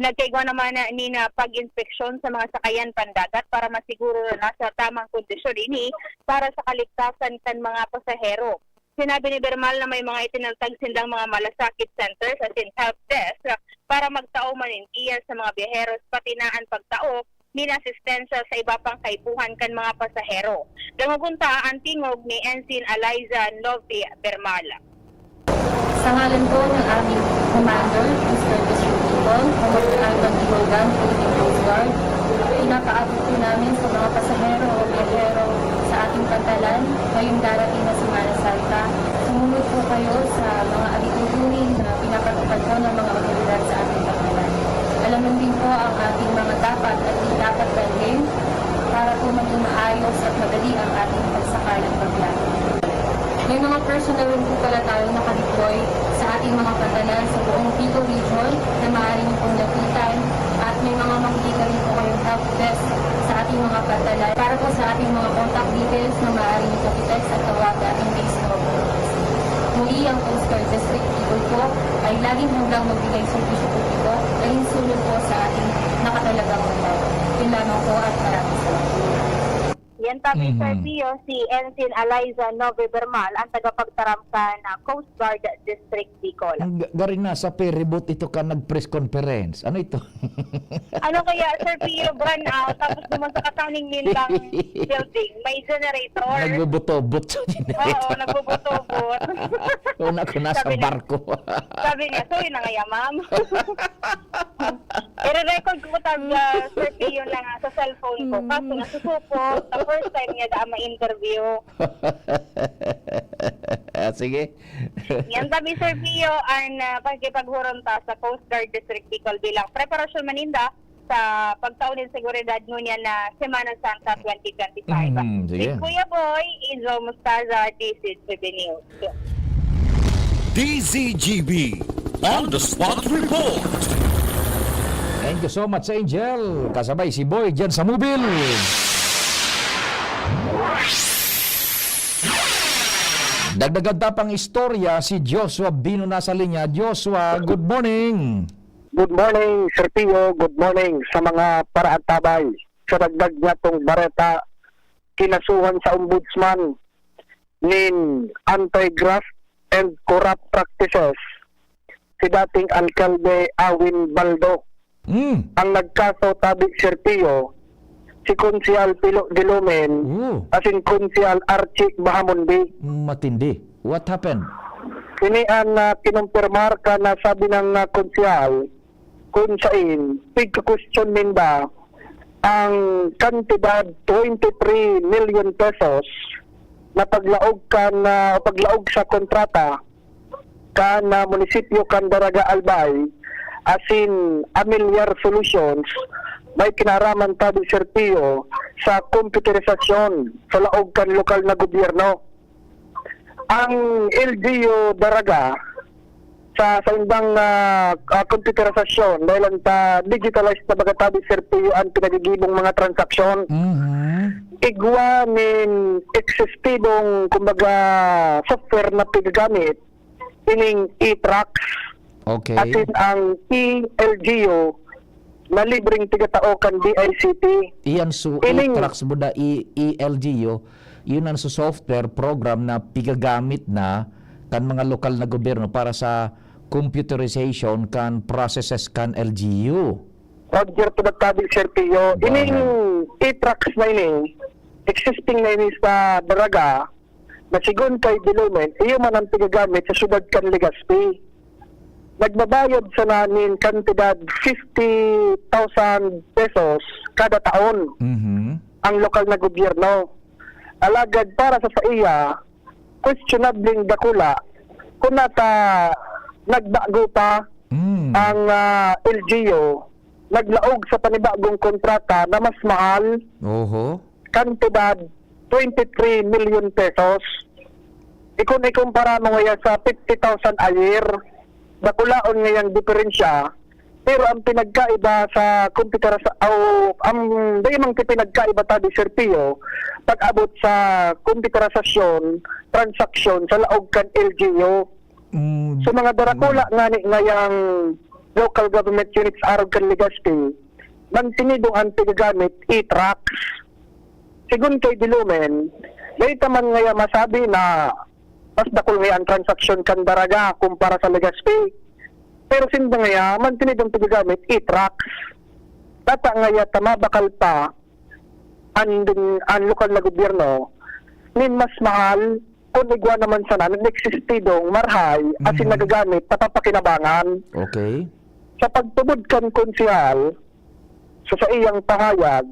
Nagkaigwa naman nin pag-inspeksyon sa mga sakayan pandagat para masiguro na nasa tamang kondisyon ini para sa kaligtasan kan mga pasahero. Sinabi ni Bermal na may mga itinatag sindang mga malasakit centers asin help desk para magtao man nin giya sa mga biyaheros, pati na an pagtao nin asistensya sa iba pang kaipuhan kan mga pasahero. Dangogon ta an tingog ni Ensign Eliza Novi Bermal. Sa ngalan po ng aming Commander, Mister District People, Commander Ivan Ilogan, Philippine Coast Guard, pinapaabot po namin sa mga pasahero o biyahero sa ating pantalan ngayong darating na Semana Santa. Sumunod po kayo sa mga alitutunin na pinapatupad po ng mga otoridad sa ating pantalan. Alamin din po ang ating mga dapat at di dapat dalhin para po maging maayos at madali ang ating pagsakay at pagbiyahe. May mga personnel rin po pala tayong nakadeploy sa ating mga pantalan sa buong Bicol Region na maaari niyo pong lapitan at may mga makikita rin po kayong help desk sa ating mga pantalan. Para po sa ating mga contact details na maaari niyo po i-text at tawagan in case na mag-emergency. Muli, ang Coast Guard District Bicol po ay laging handang magbigay serbisyo publiko, alinsunod po sa ating nakatalagang trabaho. Yun lamang po at maraming salamat. Yan tabi, Sir Mhm. Pio, si Ensign Eliza Nove Bermal, ang tagapagtaram kan Coast Guard District Bicol. Ang ga-, garing nasa ferryboat ito ka nag-press conference. Ano ito? Ano kaya, Sir Pio, brownout, tapos duman sa katawning nindang building, may generator. Nagbubutobot sa generator. Oo, nagbubutobot. Una ko nasa Sabi niya, barko. Sabi niya, "Sorry na ngaya, ma'am." Ire-record ko tag, ah, Sir Pio na nga sa cellphone ko. Kaso Mm. nasusupot, the first time niya daan ma-interview. Ah, sige. Yan tabi, Sir Pio, ang, ah, pakikipaghurom ta sa Coast Guard District Bicol bilang preparasyon maninda sa pagtao nin seguridad ngunyan na Semana Santa twenty twenty-five. Mm, sige. With Kuya Boy, Angel Mostaza, D Z G B News. D Z G B on the spot report. Thank you so much, Angel. Kasabay si Boy dyan sa mobil. Dagdagan ta pang istorya, si Joshua Bino nasa linya. Joshua, good morning. Good morning, Sir Pio. Good morning sa mga paraantabay. Sa dagdag niyatong bareta, kinasuhan sa Ombudsman nin anti-graft and corrupt practices si dating alkalde Awin Baldo. Mm. Ang nagkaso tabi, Sir Pio, si Konsehal Pilo Dilumen, Oh. asin Konsehal Archie Bahamonde. Matindi. What happened? Ini an, ah, kinumpirmar kan, ah, sabi ng, ah, konsehal, kun sain pigka-question ninda ang kantidad twenty-three million pesos na paglaog kan, ah, paglaog sa kontrata kan, ah, munisipyo kan Daraga Albay asin Amilyar Solutions, may kinaraman tabi, Sir Pio, sa kompyuterisasyon sa laog kan lokal na gobyerno. Ang L G U Daraga, sa saindang, ah, ah, kompyuterisasyon, dahil ang ta-, digitalized na baga tabi, Sir Pio, ang pinagigibong mga transaksyon. Mhm. Igwa nin eksistibong, kumbaga, software na pinagamit, ining e-Trax. Okay. Asin ang e-L G U na libreng tigatao kan D I C T. Iyan su-, Ining e-Trax buda, e-, e-L G U, yun ang su-, software program na pigagamit na kan mga lokal na gobyerno para sa computerization kan processes kan L G U. Roger, tuda tabi, Sir Pio. Bayan. Ining e-Trax na ini, existing na ini sa Daraga, na sigon kay Dilumen, iyo man ang pigagamit sa syudad kan Legazpi. Nagbabayad sana nin kantidad fifty thousand pesos kada taon Mhm. ang lokal na gobyerno. Alagad para sa saiya, questionableng dakula, kun nata nagbago pa Mm. ang, ah, L G U naglaog sa panibagong kontrata na mas mahal, Oho. kantidad twenty three milyon pesos. Ikon ikumpara mo ngaya sa fifty thousand a year, dakulaon ngayang diferensya, pero ang pinagkaiba sa kumpara sa, o ang dai man ti pinagkaiba ta di Sir Pio, pag-abot sa komputerisasyon, transaksyon sa laog kan L G U. Mm, Sa mga darakula mm. ngani ngayang local government units arog kan Legazpi, mantinidong ang pigagamit e-tracts. Sigon kay Dilumen, dai ta man ngaya masabi na mas dakul ngaya ang transaksyon kan Daraga kumpara sa Legazpi. Pero sinda ngaya, mantinidong pigagamit e-tracts. Data ngaya ta mabakal pa an, an lokal na gobyerno nin mas mahal kun igwa naman sana nin eksistidong marahay asin Mhm. nagagamit sa papakinabangan. Okay. Sa pagtubod kan konsehal, sa saiyang pahayag,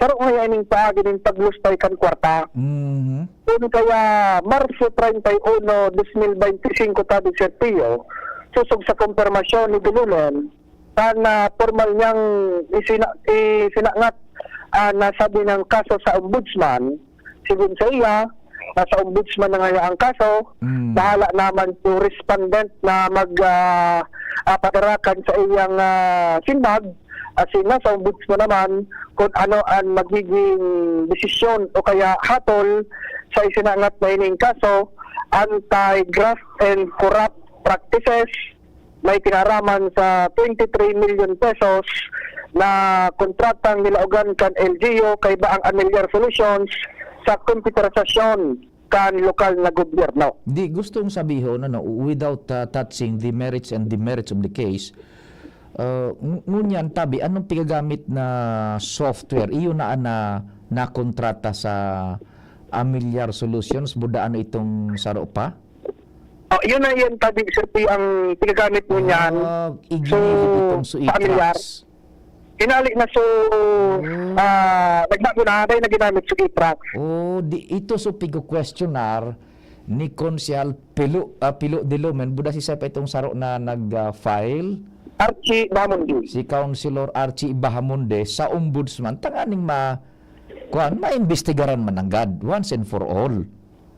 saro ngaya ining paagi nin paglustay kan kwarta. Mhm. Kun kaya Marso treinta y uno, dos mil veinticinco ta di Sir Pio, sosog sa kumpirmasyon ni Dilumen, kan, ah, pormal niyang isina-, isinangat, ah, na sabi ng kaso sa ombudsman. Sigon sa iya, nasa ombudsman na ngaya ang kaso. Mm. Bahala naman to respondent na mag, ah, ah, padarakan sa iyang, ah, simbag. Asin nasa ombudsman naman kung ano ang magiging desisyon o kaya hatol sa isinangat na ining kaso, anti-graft and corrupt practices, may kinaraman sa twenty three million pesos na kontratang nilaogan kan L G U kaiba ang Amilyar Solutions sa komputerisasyon kan lokal na gobyerno. Di, gustong sabihon, ano, without, ah, touching the merits and demerits of the case, ah, ng-, ngunyan, tabi, anong pigagamit na software? Iyo na, na, nakontrata sa Amilyar Solutions, buda ano itong saro pa? Oh, yun na yan, tabi, Sir P, ang pigagamit mo niyan. Ah, So, iginilit itong sa Amilyar. Suitrax. Hinali na, so, Hmm. ah, nagbago na, dahil na ginamit sa Suitrax. Oh, di, ito so pigo-questionar ni Konsehal Pilo, ah, Pilo de Lumen, buda si Sep itong saro na nag, ah, file. Archie Bahamonde. Si Councilor Archie Bahamonde sa Ombudsman, tanganing ma-, kuwan, maimbestigaran man nanggad, once and for all.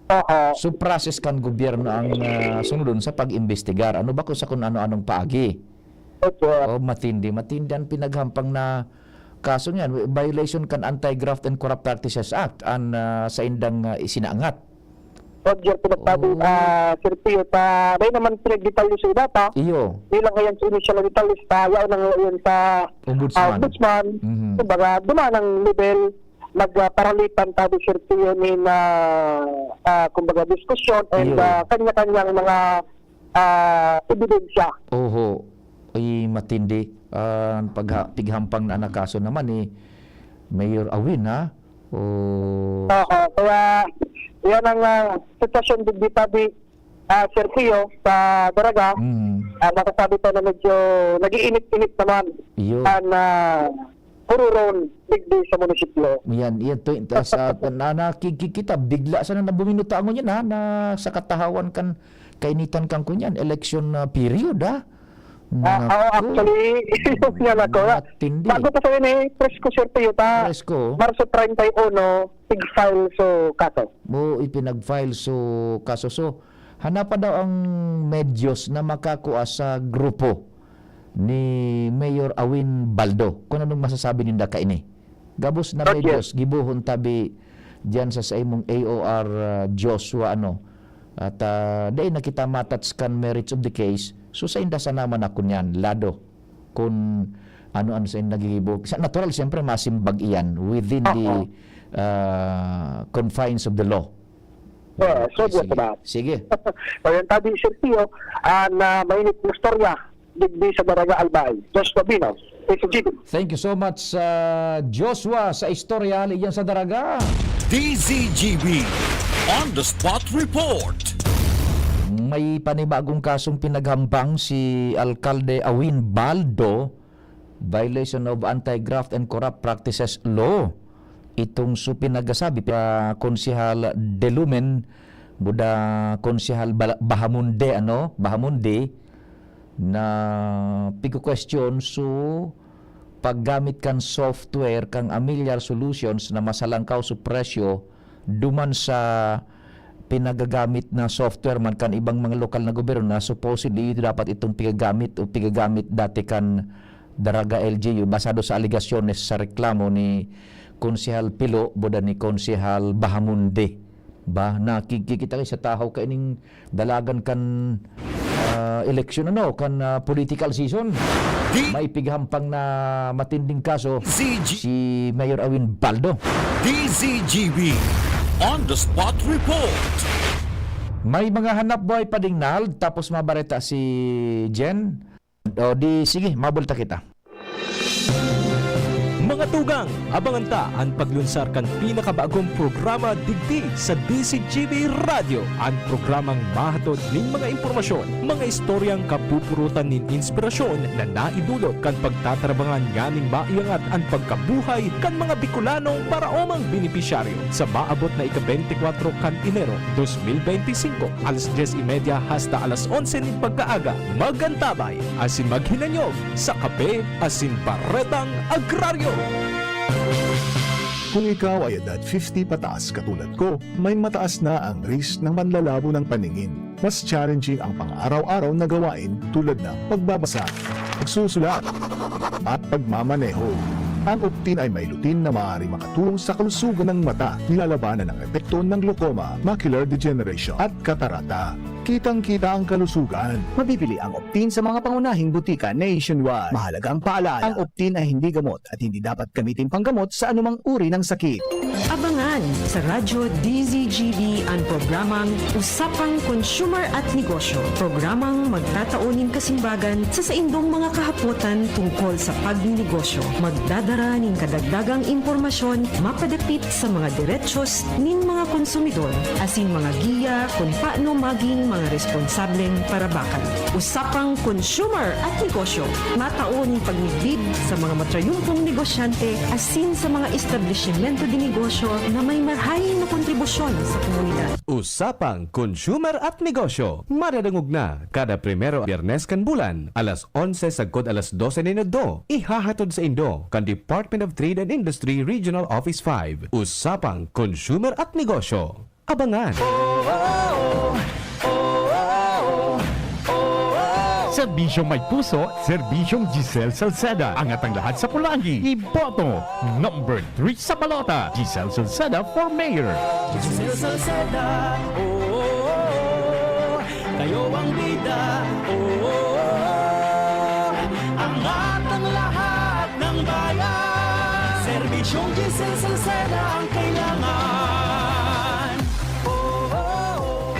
Oo. So, process kan gobyerno ang, ah, sunodon sa pag-imbestigar. Ano ba kung sa kung ano-anong paagi? Opo. Oh, matindi, matindi ang pinaghampang na kaso niyan. Violation kan Anti-Graft and Corrupt Practices Act an, ah, saindang, ah, isinaangat. Roger, pinagtabi, Oh. ah, Sir Pio, ta, dahil naman pinagdetalye sa iba pa, Iyo. bilang ngayon sa initial na detalye, ta, yaon na ngayon sa, Ombudsman. ah, Ombudsman. Mhm. Kumbaga, duman ang level, nagparalitan tabi, Sir Pio, nin, ah, ah, kumbaga, diskusyon and, Iyo. ah, kanya-kanyang mga, ah, ebidensya. Oho. Ay, matindi. Ah, pagha-, pighampang na nakaso naman ni Mayor Awin, ha? Oh. Oo, kaya yan ang, ah, sitwasyon digdi tabi, ah, Sir Pio, sa Daraga. Mm. Ah, masasabi ko na medyo nag-iinit-init naman Iyo. ang, ah, hururon digdi sa munisipyo. Yan, yan to, tas, ah, na, nakikita, bigla sana na buminutangon yan, ha, na sa katahawan kan, kainitan kan kunyan, election, ah, period, ha? Ah, Naku. oo, actually, yan ako, ha. Matindi. Bago pa sa yun, eh, presko, Sir Pio, ta. Presko. Marso treinta y uno, pig-file so kaso. Oo, ipinag-file so kaso. So, hana pa daw ang medyos na makakua sa grupo ni Mayor Awin Baldo. Kung anong masasabi ninda kaini? Gabos na Not yet. medyos, gibohon tabi diyan sa, sa imong A O R, ah, Joshua, ano. At, ah, dai na kita matats kan merits of the case. So, sa inda sana man ako niyan, lado. Kung ano-ano sa nagigibo. Sa natural, siyempre, masimbag iyan within the, Oo. ah, confines of the law. Yeah, so Sige. just about. Sige. So, yan tabi, Sir Pio, ah, na mainit na istorya, digdi sa Daraga Albay. Joshua Binos, S G B. Thank you so much, ah, Joshua, sa istorya, ligyan sa Daraga. D Z G B, on the spot report. May panibagong kasong pinaghambang si Alkalde Awin Baldo, violation of Anti-Graft and Corrupt Practices Law. Itong su pinagasabi pa Konsehal Delumen, buda Konsehal Bala-, Bahamonde, ano? Bahamonde, na pigkukwestiyon su paggamit kan software kan Amilyar Solutions na masalangkaw sa presyo duman sa pinagagamit na software man kan ibang mga lokal na gobyerno na supposedly dapat itong pigagamit o pigagamit dati kan Daraga L G U, basado sa alegasyones sa reklamo ni Konsehal Pilo, boda ni Konsehal Bahamonde. Ba, nakikita kayo sa tahaw kaining dalagan kan, ah, eleksyon, ano, kan, ah, political season. Di- May pighampang na matinding kaso Z G si Mayor Awin Baldo. D Z G B On the Spot Report. May mga hanap buhay pa ding nahald, tapos mabareta si Jen. O di, sige, mabulta kita. Mga tugang, abangan ta an paglunsar kan pinakabagong programa digdi sa D Z G B Radyo, an programang mahatod nin mga impormasyon, mga istoryang kapupurutan nin inspirasyon na naidulot kan pagtatarabangan nganing maiangat an pagkabuhay kan mga Bicolanong paraomang benepisyaryo. Sa maabot na ika-beintikwatro kan Enero, dos mil beintisinko, alas dyes y media hasta alas onse nin pagkaaga, mag-antabay asin maghinanyog sa Kape asin Baretang Agraryo. Kung ikaw ay edad fifty pataas katulad ko, may mataas na ang risk ng panlalabo ng paningin. Mas challenging ang pang-araw-araw na gawain tulad ng pagbabasa, pagsusulat, at pagmamaneho. Ang Optin ay may lutein na maaaring makatulong sa kalusugan ng mata, nilalabanan ang epekto ng glaucoma, macular degeneration, at katarata. Kitang-kita ang kalusugan. Mabibili ang Optin sa mga pangunahing butika nationwide. Mahalagang paalala, ang Optin ay hindi gamot at hindi dapat gamitin panggamot sa anumang uri ng sakit. Abangan sa Radyo D Z G B an programang Usapang Consumer at Negosyo, programang magtatao nin kasimbagan sa saindong mga kahapotan tungkol sa pagninegosyo. Magdadara nin kadagdagang impormasyon mapadapit sa mga derechos nin mga konsumidor, asin mga giya kun paano magin mga responsableng parabakan. Usapang Consumer at Negosyo, matao nin pagmidbid sa mga matrayumpong negosyante asin sa mga establisimento de negosyo na may marahay na kontribusyon sa komunidad. Usapang Consumer at Negosyo, madadangog na kada primero Biyernes kan bulan, alas onse sagkod alas dose nin udto. Ihahatod saindo kan Department of Trade and Industry Regional Office five. Usapang Consumer at Negosyo. Abangan! Serbisyong may puso, serbisyong Giselle Salceda. Angat ang lahat sa pulanggi. Iboto! Number three sa balota, Giselle Salceda for mayor. Giselle Salceda, oo, kayo ang bida, oo, angat ang lahat ng bayan. Serbisyong Giselle Salceda ang kailangan. Oo.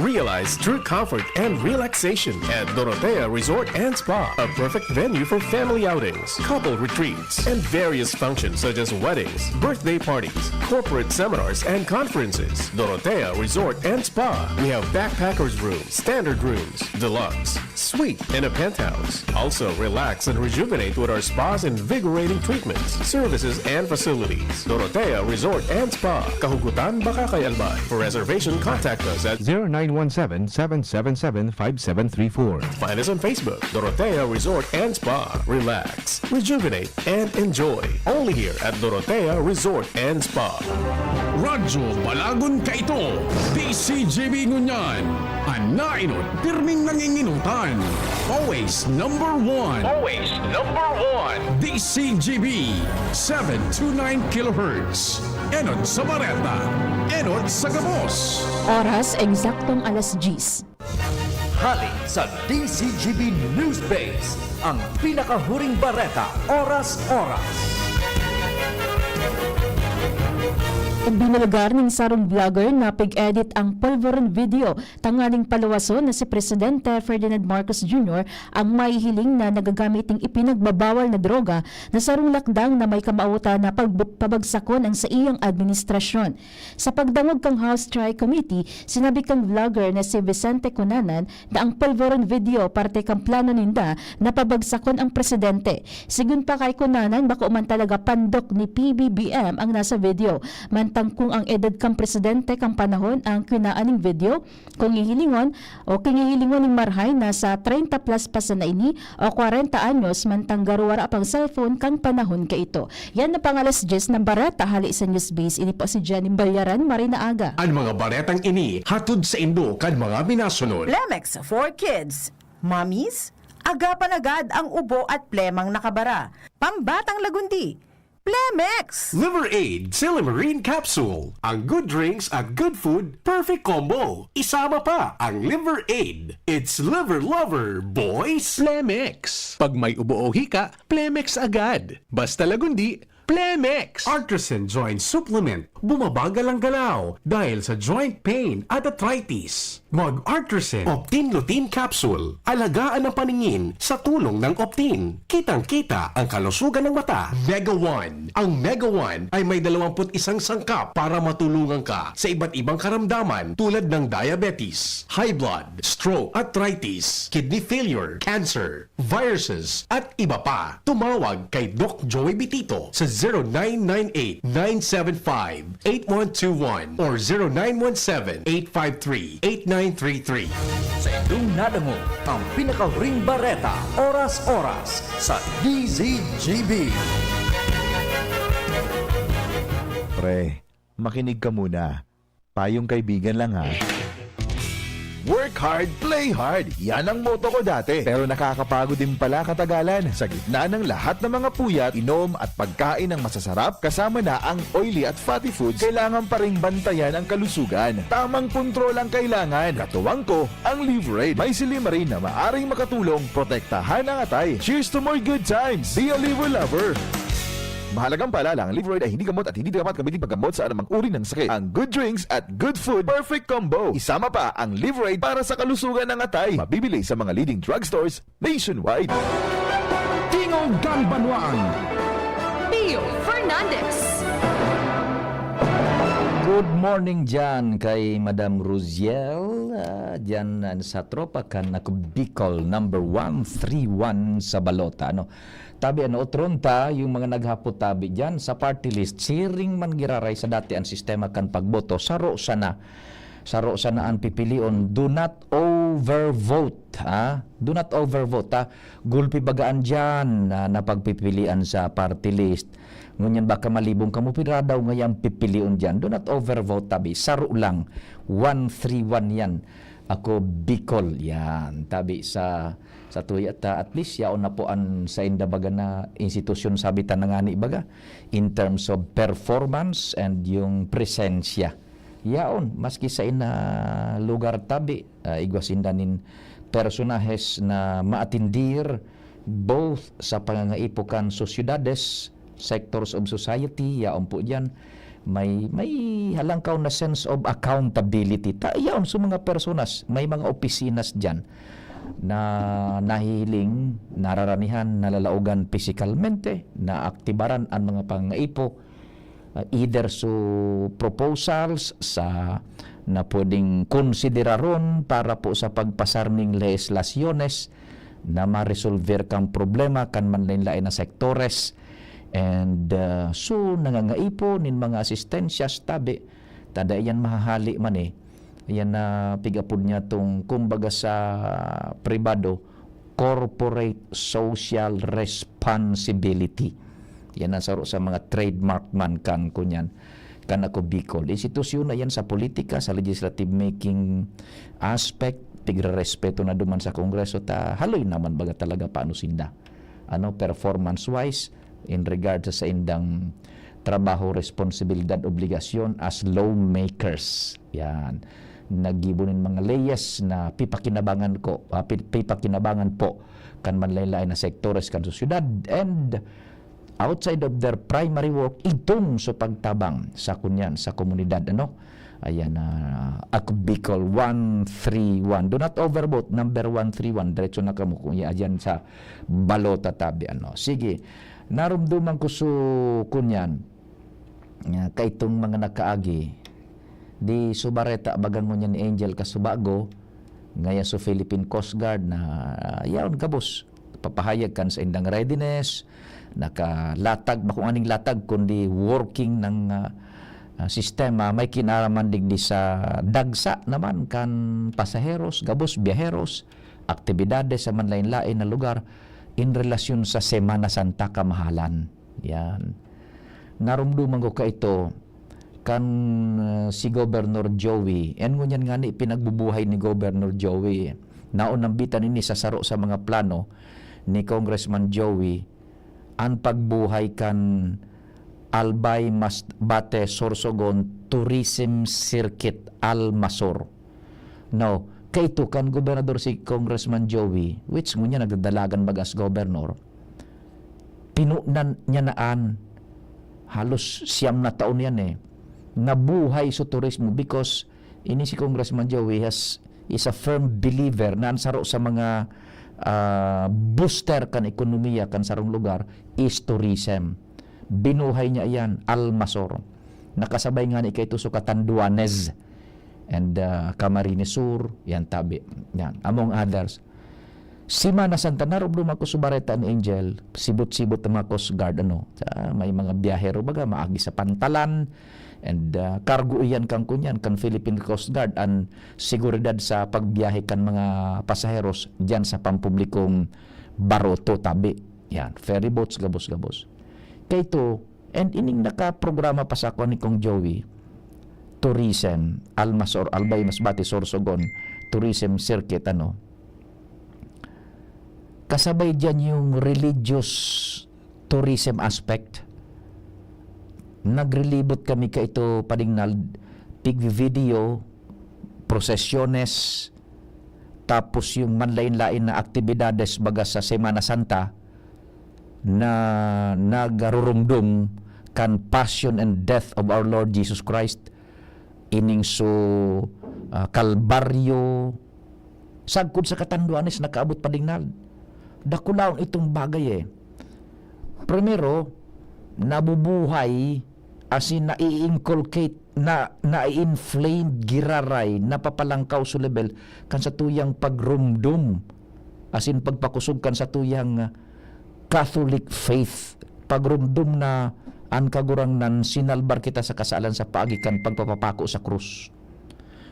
Realize true comfort and relaxation at Dorotea Resort and Spa, a perfect venue for family outings, couple retreats, and various functions such as weddings, birthday parties, corporate seminars, and conferences. Dorotea Resort and Spa. We have backpackers room, standard rooms, deluxe, suite, and a penthouse. Also, relax and rejuvenate with our spa's invigorating treatments, services, and facilities. Dorotea Resort and Spa, Kahugutan, Bacacay, Albay. For reservation, contact us at zero nine one seven, seven seven seven, five seven three four. Find us on Facebook, Dorotea Resort and Spa. Relax, rejuvenate, and enjoy. Only here at Dorotea Resort and Spa. Radyo Balagon Kaito, D C G B ngunyan. An nainot, pirming nanginginutan. Always number one. Always number one. D C G B, seven two nine kilohertz. Enot sa bareta, enot sa gabos. Oras, eksaktong alas diyes. Hale sa D C G B News Base, ang pinakahuring bareta, oras-oras. Binulgar nin sarong vlogger na pig-edit ang polvoron video tanganing paluwason na si Presidente Ferdinand Marcos Junior ang mahihiling na nagagamit nin ipinagbabawal na droga na sarong lakdang na may kamawotan na pagbu-, pabagsakon ang saiyang administrasyon. Sa pagdangog kan House Tri Committee, sinabi kan vlogger na si Vicente Cunanan na ang polvoron video parte kan plano ninda na pabagsakon ang presidente. Sigon pa kay Cunanan, bako man talaga pandok ni P B B M ang nasa video. Mantang kung ang edad kan presidente kan panahon ang kinua ning video, kung hihilingon o kinhihilingon ning marahay, nasa treinta plus pa sana ini o kwarenta anyos, mantang garo wara pang cellphone kan panahon kaito. Yan na pang alas dyes na bareta hale sa Newsbase. Ini po si Jenny Bayaran, maray na aga. An mga baretang ini hatod saindo kan mga minasunod. Plemex for Kids. Mommies, agapan agad ang ubo at plemang nakabara. Pambatang lagundi, Plemex! Liver Aid Silymarin Capsule. Ang good drinks at good food, perfect combo. Isama pa ang Liver Aid. It's Liver Lover, boys! Plemex. Pag may ubo o hika, Plemex agad. Basta lagundi, Plemex. Artresin Joint Supplement. Bumabagal ang galaw dahil sa joint pain at arthritis. Mag-Artresin Optin Lutein Capsule. Alagaan ang paningin sa tulong ng Optin. Kitang-kita ang kalusugan ng mata. Mega One. Ang Mega One ay may dalawampu't isang sangkap para matulungan ka sa iba't ibang karamdaman tulad ng diabetes, high blood, stroke, arthritis, kidney failure, cancer, viruses, at iba pa. Tumawag kay Doc Joey Bitito sa zero nine nine eight, nine seven five, eight one two one or zero nine one seven, eight five three, eight nine three three. Sa indong nadangog ang pinakahuring bareta, oras-oras, sa D Z G B. Pre, makinig ka muna. Payong kaibigan lang, ha. Work hard, play hard. Yan ang motto ko dati. Pero nakakapagod din pala katagalan. Sa gitna ng lahat ng mga puyat, inom at pagkain ng masasarap, kasama na ang oily at fatty foods, kailangan pa ring bantayan ang kalusugan. Tamang kontrol ang kailangan. Katuwang ko, ang Liveraid. May silymarin na maaring makatulong protektahan ang atay. Cheers to more good times! Be a Liver Lover! Mahalagang paalala, ang Liveraid ay hindi gamot at hindi dapat gamitin paggamot sa anumang uri ng sakit. Ang good drinks at good food, perfect combo. Isama pa ang Liveraid para sa kalusugan ng atay. Mabibili sa mga leading drugstores nationwide. Tingog kan Banwaan. Pio Fernandez. Good morning dyan kay Madam Rosiel, ah, dyan, ah, sa tropa kan Ako Bicol number one three one sa balota, ano. Tabi, ano, otron ta, yung mga naghapot tabi dyan sa party list, siring man giraray sa dati ang sistema kan pagboto, saro sana. Saro sana ang pipilion. Do not overvote, ha? Do not overvote, ha? Gulpi bagaan dyan na, na pagpipilian sa party list. Ngunyan baka malibong kamo, pira daw ngayang pipilion dyan. Do not overvote, tabi. Saro lang. One three one yan. Ako, Bicol. Yan. Tabi sa, sa tuya ta, at least, yaon na po ang sainda baga na institusyon, sabi ta na ngani baga, in terms of performance and yung presensya. Yaon, maski sa ina lugar tabi, ah, igwa sinda nin personahes na maatindir both sa pangangaipo kan sosyedades, sectors of society, yaon po diyan. May, may halangkaw na sense of accountability. Ta, yaon sa mga personas, may mga opisina diyan na nahihiling, nararanihan, nalalaogan pisikalmente, naaktibaran ang mga pangangaipo, ah, either su proposals sa na pwedeng konsideraron para po sa pagpasar ning lehislasyones na maresolver kan problema kan manlain-lain na sektores. And, ah, su nangangaipo nin mga asistensyas tabi, ta dai yan mahahali man, eh. Yan na pig-apod niya tong, kumbaga, sa pribado, corporate social responsibility. Yan ang saro sa mga trademark man kan kunyan, kan Ako Bicol. Institusyon na yan sa politika, sa legislative making aspect, tigrerespeto na duman sa Kongreso, ta haloy naman baga talaga paano sinda, ano, performance-wise, in regard sa saindang trabaho, responsibilidad, obligasyon as lawmakers. Yan. Naggibo nin mga leyes na pipakinabangan ko, ah, pi-, pipakinabangan po kan manlain-lain na sektores kan sosyedad and outside of their primary work, idtong sa pagtabang sa kunyan, sa komunidad, ano? Ayan na, Ako Bicol one three one. Do not overvote, number one three one. Diretso na kamo kung iya dyan sa balota tabi, ano. Sige, narumduman ko su kunyan, nga kaitong mga nakaagi, di subareta baga ngunyan ni Angel Kasubago, ngaya sa Philippine Coast Guard na, yaon gabos, papahayag kan saindang readiness, nakalatag, bako nganing latag, kundi working ng, ah, ah, sistema may kinaraman digdi sa dagsa naman kan pasaheros, gabos, biyaheros, aktibidades sa manlain-lain na lugar in relasyon sa Semana Santa, kamahalan. Yan. Narumduman ko kaito kan, ah, si Governor Joey. Yan ngunyan nga ni pinagbubuhay ni Governor Joey. Naon nambitan ini sa saro sa mga plano ni Congressman Joey, an pagbuhay kan Albay, Masbate, Sorsogon Tourism Circuit, Almasor. Now, kaito kan gobernador si Congressman Joey, which ngunyan nagdadalagan baga as governor, pinunan niya na an, halos siyam na taon yan eh, nabuhay sa turismo because ini si Congressman Joey has, is a firm believer na an saro sa mga, ah, booster kan ekonomiya kan sarong lugar is tourism. Binuhay niya iyan, Almasor. Nakasabay nga ni kaito so Catanduanes and, ah, Camarines Sur, yan tabi. Yan, among others. Semana Santa, narumdum ako sa bareta ni Angel, sibot-sibot ang mga Coast Guard, ano, sa may mga biyahero, baga, maagi sa pantalan, and, ah, kargo iyan kan kunyan, kan Philippine Coast Guard, an seguridad sa pagbiyahe kan mga pasaheros diyan sa pampublikong baroto, tabi. Yan, ferry boats, gabos-gabos. Kaito, and ining nakaprograma pa sa ako ni Kong Joey, tourism, Almasor, Albay, Masbate, Sorsogon, tourism circuit, ano. Kasabay diyan yung religious tourism aspect. Naglilibot kami kaito, Padingnal, pig-video, prosesyones, tapos yung manlain-lain na aktibidades baga sa Semana Santa na nagrurumdom kan passion and death of our Lord Jesus Christ, ining so, ah, Kalbaryo, sagkod sa Catanduanes nakaabot, Padingnal. Dakulaon itong bagay eh. Primero, nabubuhay, asin nai-inculcate, na, nai-inflamed, giraray, napapalangkaw sa level kan satuyang pagrumdom, asin pagpakosog kan satuyang, ah, Catholic faith. Pagrumdom na an Kagurangnan sinalbar kita sa kasalan sa paagi kan pagpapapako sa krus.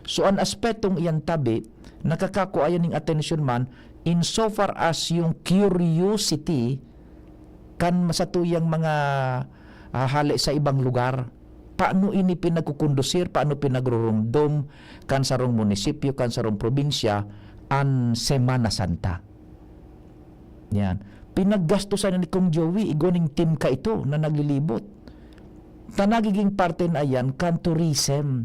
So, an aspetong iyan tabi, nakakakua iyan ning atensyon man, insofar as yung curiosity kan satuyang mga, ah, hale sa ibang lugar. Paano ini pinagkukondusir, paano pinagrurumdom kan sarong munisipyo, kan sarong probinsya, an Semana Santa? Yan. Pinaggastosan ni Kong Joey, igwa ning team kaito na naglilibot. Ta nagiging parte na yan kan tourism,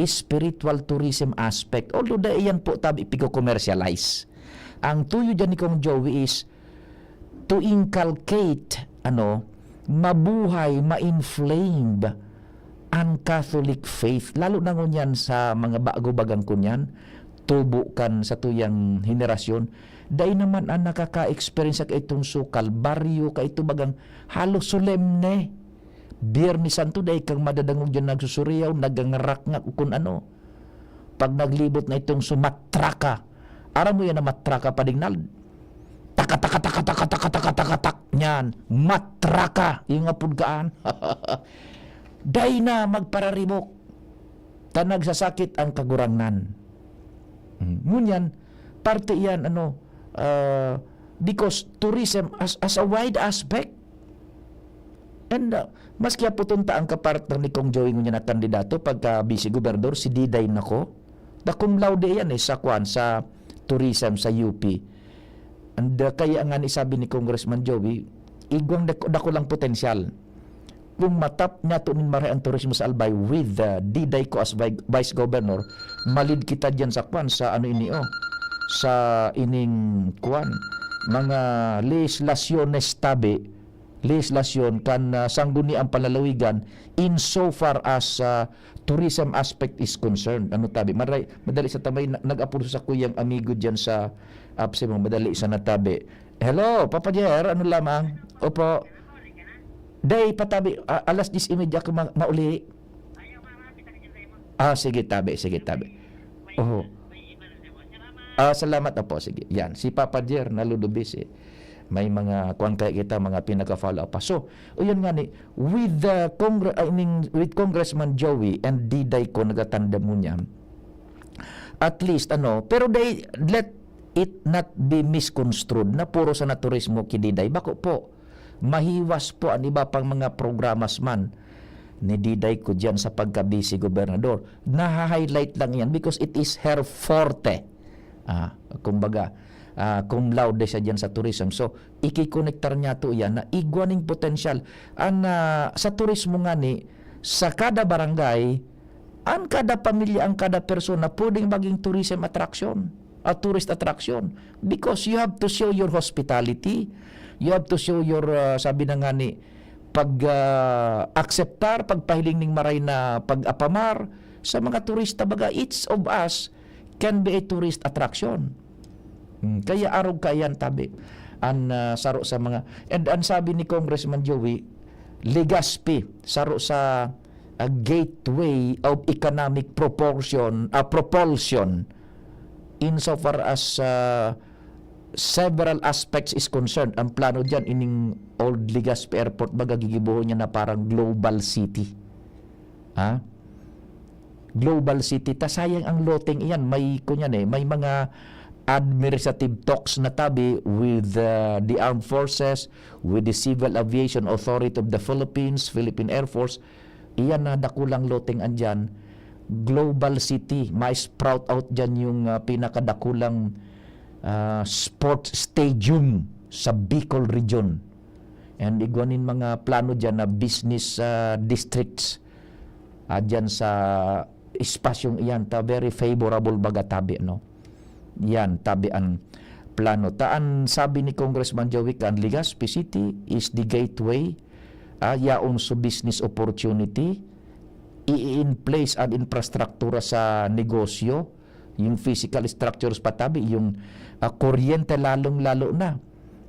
spiritual tourism aspect. Although dai yan po tabi pigko-commercialize. Ang tuyo dyan ni Kong Joey is to inculcate, ano, mabuhay, ma-inflame an Catholic faith. Lalo na ngunyan sa mga bago bagang kunyan, tubo kan satuyang henerasyon. Dai naman an nakaka-experience sa kaitong so Kalbaryo, kaito bagang halos solemne. Biyernes Santo, dai kang madadangog diyan nagsusuriyaw, nagangarakngak o kun ano. Pag naglibot na itong sumatraka, aram mo yan na matraka, Padingnal? Taka, taka, taka, taka, taka, taka, taka, tak, nyan. Matraka, yung apod kaan. Dai na magpararibok. Ta nagsasakit ang Kagurangnan. Hmm. Ngunyan, parte iyan, ano, ah, because tourism as, as a wide aspect. And, ah, maski aputon ta ang kapartner ni Kong Joey ngunyan na kandidato pagka vice gobernador, si Diday nako. Da cum laude iyan eh, sa kwan, sa tourism, sa U P. And, ah, kaya nga ni sabi ni Congressman Joey, igwang dako, dako lang potensyal. Kung matap niya to nin marahay ang turismo sa Albay with, ah, Diday ko as vi-, vice governor, malid kita diyan sa kwan, sa ano ini, oh, sa ining kwan, mga lehislasyones tabi, lehislasyon kan, ah, sangguniang panlalawigan in so far as, ah, tourism aspect is concerned. Ano tabi? Maray, madali sa tamay, na-, nag-apuro sa kuyang amigo diyan sa Apsimo, madali sa natabi. Hello, Papa Jer, ano lamang? Opo. Day, patabi, a-, alas diyes y media ako ma-, mauli. Ah, sige, tabi, sige, tabi. Oho. Ah, salamat, opo, sige. Yan, si Papa Jer, nalulubis eh. May mga, kuwan kaya kita, mga pinaka-follow up pa. So, o yun nga ni, with the Congre-, I mean, with Congressman Joey and Diday ko nagatandem ngunyan, at least, ano, pero they, let it not be misconstrued na puro sa naturismo ki Diday. Bako po, mahiwas po ang iba pang mga programas man ni Diday ko dyan sa pagka-vice gobernador. Naha-highlight lang yan because it is her forte. Ah, kumbaga, ah, cum laude siya dyan sa tourism. So, ikikonektar niya to yan na igwa ning potensyal. An, ah, sa turismo nga ni, sa kada barangay, ang kada pamilya, ang kada persona, pwedeng maging tourism attraction, a tourist attraction. Because you have to show your hospitality, you have to show your, ah, sabi na nga ni, pag, ah, akseptar, pagpahiling ning maray na pag-apamar sa mga turista, baga, each of us can be a tourist attraction. Hmm, kaya arog kaiyan tabi an, ah, saro sa mga, and ang sabi ni Congressman Joey, Legazpi, saro sa, ah, gateway of economic proportion, ah, propulsion insofar as, ah, several aspects is concerned. Ang plano diyan, ining Old Legazpi Airport, baga gigibohon niya na parang global city. Ha? Global city. Ta sayang ang loteng iyan. May, kunyan eh, may mga administrative talks na tabi with, uh, the armed forces, with the Civil Aviation Authority of the Philippines, Philippine Air Force. Iyan na dakulang loteng andyan. Global city. May sprout out dyan yung, uh, pinakadakulang, uh, sports stadium sa Bicol region. And igwa nin mga plano dyan na business, ah, districts, ah, dyan sa espasyong iyan, ta very favorable baga tabi, no? Yan, tabi ang plano. Ta an sabi ni Congressman Joey, kan Legazpi City is the gateway, ah, yaon sa business opportunity, i-in place an infrastruktura sa negosyo, yung physical structures pa tabi, yung, ah, kuryente lalong-lalo na.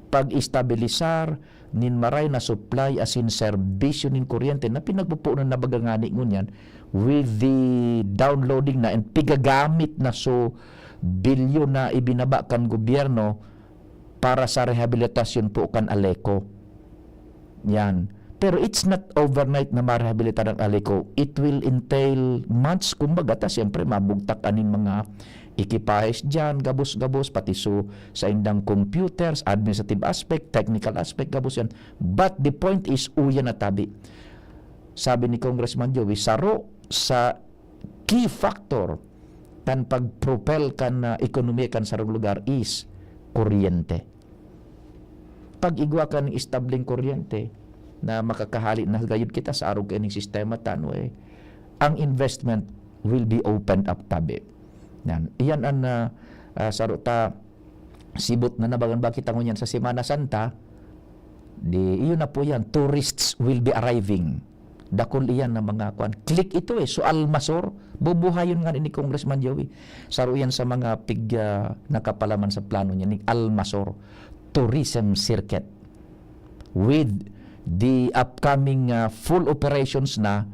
Pag-estabilisar nin maray na supply asin serbisyo nin kuryente na pinagpupunan na baga ngani ngunyan with the downloading na and pigagamit na so bilyon na ibinaba kan gobyerno para sa rehabilitasyon po kan Aleco. Yan. Pero it's not overnight na marehabilitar ang Aleco. It will entail months. Kumbaga, ta siyempre, mabugtak aning mga ekipahes dyan, gabos-gabos, pati so, sa indang computers, administrative aspect, technical aspect, gabos yan. But the point is, uya na tabi. Sabi ni Congressman Joey, saro sa key factor kan pag-propel kan, ah, ekonomiya kan sarong lugar is kuryente. Pag igwa kan establing kuryente na makakahali na gayud kita sa arog kaining sistema ta, ano, eh, ang investment will be opened up tabi. Yan. Iyan an, ah, ah, saro ta sibot na nabagan ba kita ngunyan sa Semana Santa, di, iyon na po yan. Tourists will be arriving. Dakul iyan na mga kwan. Click ito eh. So, Almasor, bubuhayon nga ni Congressman Joey. Saro yan sa mga pig, ah, nakapalaman sa plano niya, ni Almasor Tourism Circuit. With the upcoming, ah, full operations na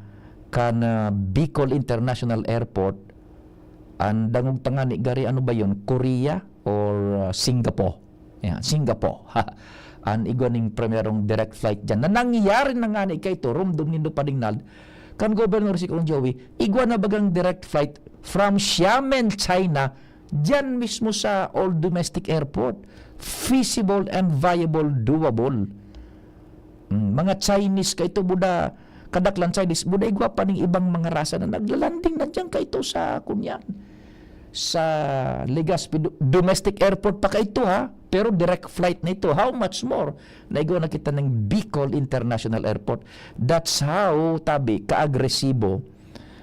kan, ah, Bicol International Airport, ang dangog ta ngani gari, ano ba yun? Korea or, ah, Singapore? Yeah, Singapore. An igwa ning primerong direct flight dyan na nangyari na ngani kaito, rumdom nindo padingnad, kan Governor si Kong Joey, igwa na bagang direct flight from Xiamen, China, dyan mismo sa old domestic airport. Feasible and viable, doable. Mm, mga Chinese kaito, buda, kadaklan Chinese, buda igwa pa ning ibang mga rasa na naglalanding na dyan kaito sa, kunyan, sa Legazpi do-, domestic airport pa kaito, ha? Pero direct flight na ito. How much more na igwa na kita ng Bicol International Airport? That's how, tabi, kaagresibo,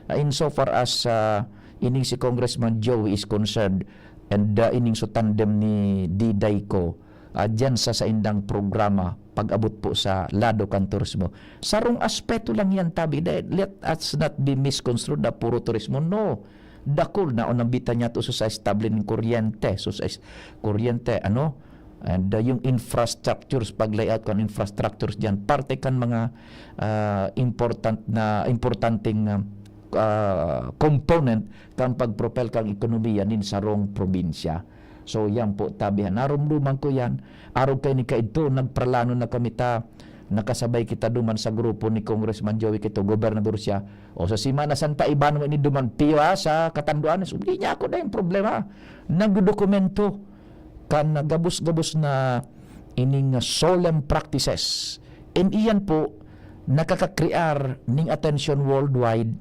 ah, insofar as, ah, ining si Congressman Joey is concerned and, ah, ining so tandem ni Diday ko, ah, dyan sa saindang programa pag-abot po sa lado kan turismo. Sarong aspeto lang yan, tabi. Dahil let us not be misconstrued na puro turismo. No. Dakul na o nambita niya to sa establishment kuryente. So sa is-, kuryente, ano? And, uh, yung infrastructures, pag-layout kan infrastructures dyan, parte kan mga, ah, important na, importanteng, ah, ah, component kan pag-propel kan ekonomiya nin sarong probinsya. So, yan po, tabi, ha, narumduman ko yan. Arog kaini kaidto, nagpralano na kami ta, nakasabay kita duman sa grupo ni Congressman Joey Quito, gobernador siya. O, sa Semana Santa, iba naman ini duman, Pio, ha, sa Catanduanes. Hindi niya ako na yung problema. Nagdodokumento kan gabos-gabos na ining solemn practices. And iyan po, nakakakrear ning atensyon worldwide.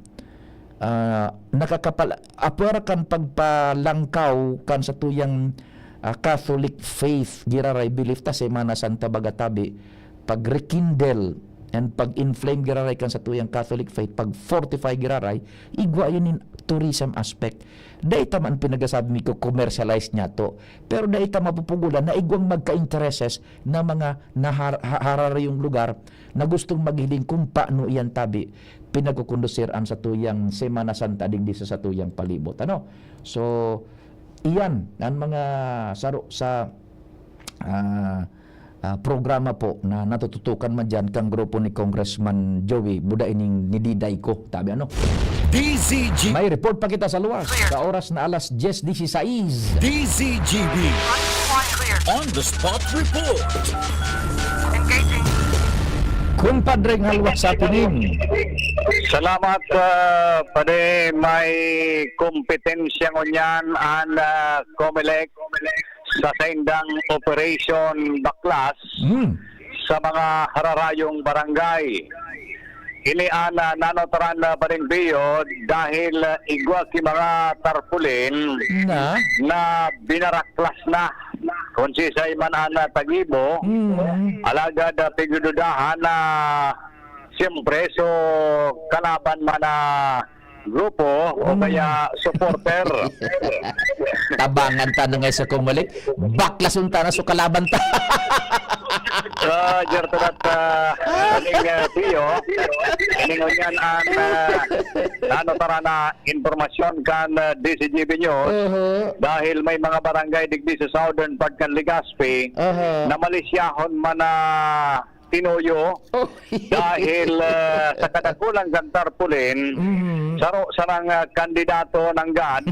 Ah, nakakapal-, apwera kan pagpalangkaw kan satuyang, ah, Catholic faith, giraray belief ta Semana Santa baga tabi, pag-rekindle and pag-inflame giraray kan satuyang Catholic faith, pag-fortify giraray, igwa yun in tourism aspect. Dai ta man pinagasabi mi ko commercialize niya to, pero dai ta mapupugulan na igwang magka-intereses na mga nahar-, ha-, hararayong lugar na gustong maghiling kung paano iyan tabi pinagkukondusir an satuyang Semana Santa digdi sa satuyang palibot, ano? So, iyan an mga saro sa, ah, ah, programa po na natututukan man diyan kang grupo ni Congressman Joey, buda ining ni Diday ko, tabi, ano? D Z G. May report pa kita sa luwas sa oras na alas diyes disisais. D Z G B. On the spot report. Engaging. Kumpadre, halwak sa atin. Salamat, ah, pare. May kompetensya ngunyan an, ah, Comelec sa saindang Operation Baklas Hmm. sa mga hararayong barangay. Ini an, ah, nanotaran na parimbiyo dahil, ah, igwa ki mga tarpaulin Na? na binaraklas na. Kung sisay man an, ah, tagibo, Hmm. alagad, ah, pigdududahan na siyempre, so, kalaban man na grupo o Hmm. kaya supporter. Tabangan ta na nga sa Comelec. Baklason ta na so kalaban ta. So, Gertrude at, ah, kaning, ah, Pio, ningon yan an, ah, ano, tara na, impormasyon kan, ah, D Z G B News. Oho. Dahil may mga barangay digdi sa southern part kan Legazpi Oho. na malisyahon man na tinuyo Oh. dahil, ah, sa kadakulan kan tarpaulin, Mhm. saro sarang, ah, kandidato nanggad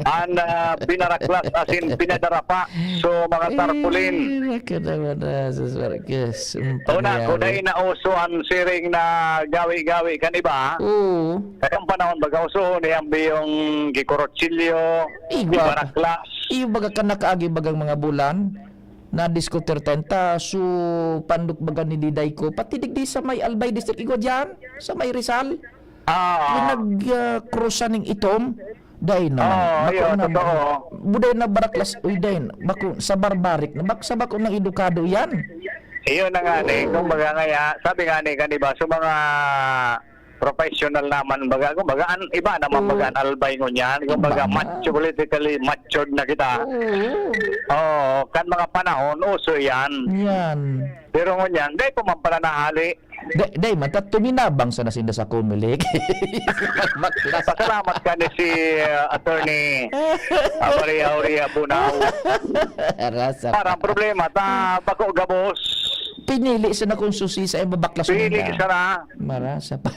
an, ah, binaraklas asin pinadarapa so mga tarpaulin. Eh, nako naman, ah, sus, Marcos. Ang Una, pangyari. Kung dai na uso an siring na gawi-gawi kan iba, Oo. kayong panahon, baga uso ni ang biyong gikurutsilyo, Igwa. gibaraklas. Iyo baga ka nakaagi bagang mga bulan? Nadiskutir ta yan. Ta, su pandok baga ni Diday ko, pati digdi sa may Albay District, igwa diyan, sa may Rizal. Ah. Yung nag, ah, cross siya ning itom, dai naman. Oo, Bako yun, nang, totoo. Buday na baraklas, uy, dai na. Bako, sa barbarik na, bak-, sa bako nang edukado yan. Iyon na nga ni, Oo. kumbaga nga ya, sabi nga ni, kan iba, sa mga professional naman, baga, kumbaga, an, iba naman, Oo. baga, an albay ngunyan, kumbaga, Iba na. mature, politically matured na kita. Oo. Oo, kan mga panahon, uso yan. Yan. Pero ngunyan, dai pa man pala nahali. Dai, dai man, ta tuminabang sana sinda sa Comelec. Baklas. Pasalamat ka ni si, uh, Attorney, uh, Maria Aurea Bunao. Rasa Parang pa. problema, ta bako gabos. Pinili sana kung susi sa iba, baklas Pinili nila. sana. Marasa pa.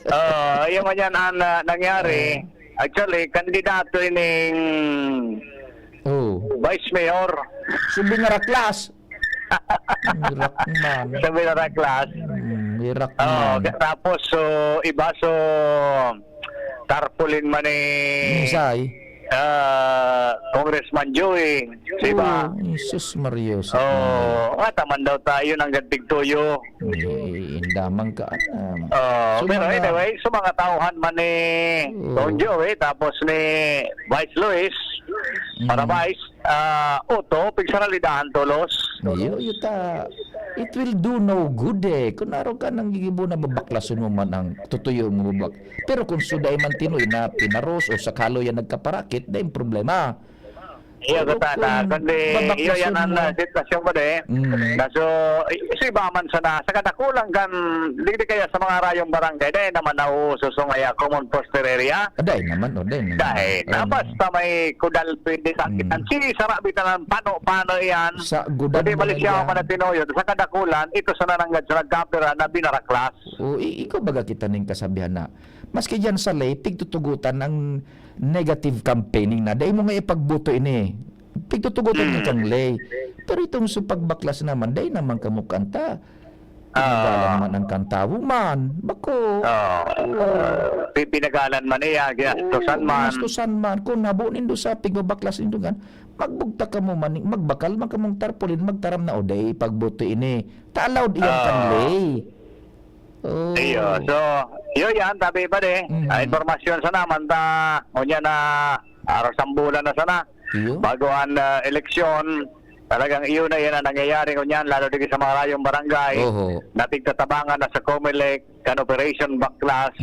Ah, yung ganyan ang, ah, nangyari. Eh. Actually, kandidato ining Oh. vice mayor. Si Binaraklas. Hirak man. Sa Binaraklas. Hmm, hirak Oo, man. ka-, tapos, so, iba, so, tarpaulin man ni, Misay. ah, Congressman Joey, si iba. Oh, Jesus Maria, sa Oo, nga taman daw tayo ng gantig tuyo. Eh, indaman ka, ah. Oo, So, pero mga anyway, sa mga tauhan man ni Oo. Don Joey, tapos ni Vice Luis, para Mm. Vice, ah, Otto, pigsaralidahan tolos. Iyo, iyo ta. It will do no good eh. Kung araw ka nang gigibo na babaklason mo man ang tutuyo mo bak-, pero kung suday man tinoy na pinaros o sakalo yan nagkaparakit, na yung problema. Iyo, Pero kata na. kung Kundi, iyo yan babaklason ang, mo ah, sitwasyon ko, de. Mm. Na so, i-, sa iba man sana, sa kadakulan kan, di, di kaya sa mga rayong barangay, dahil naman nauuso, so, ngaya, common foster area. Aday naman, o, day naman. Dahil, Ay, na naman. basta may kudal pwede sa akin. Mm. Si Sarabi tanan, pano, pano yan? Sa gudan Pwede mo na malisya niya. ako na tinuyo. Sa kadakulan, ito sa nananggad sa nagkapira na binaraklas. O, i-, ikaw baga kita ning kasabihan na, maski diyan sa lay, pigtutugutan ang negative campaigning na. Dai mo nga ipagbuto ini. Pigtutugotan niya kang lay. Pero itong sa pagbaklas naman, dai naman kamo kanta. Pinanggalan man ang kantawo man. Bako. Oo. Pi-, pinagalan man iya, ginastusan Oo, man. Ginastusan man. Kung habo nindo sa pigbabaklas nindo ngan, magbugtak kamo man, magbakal man kamong tarpaulin, magtaram na, "O, dai, pagbuti ini." Ta allowed iyan kan Oo. lay. Oo. Iyo. So, iyo yan, tabi pa di. Mhm. Ah, impormasyon sana, manta, unya na, aros ang bulan na sana. Iyo. Bago ang, ah, eleksyon, talagang iyo na yan ang nangyayari ngunyan, lalo digdi sa mga layong barangay Oho. na pigtatabangan na sa Comelec, kan Operation Baklas,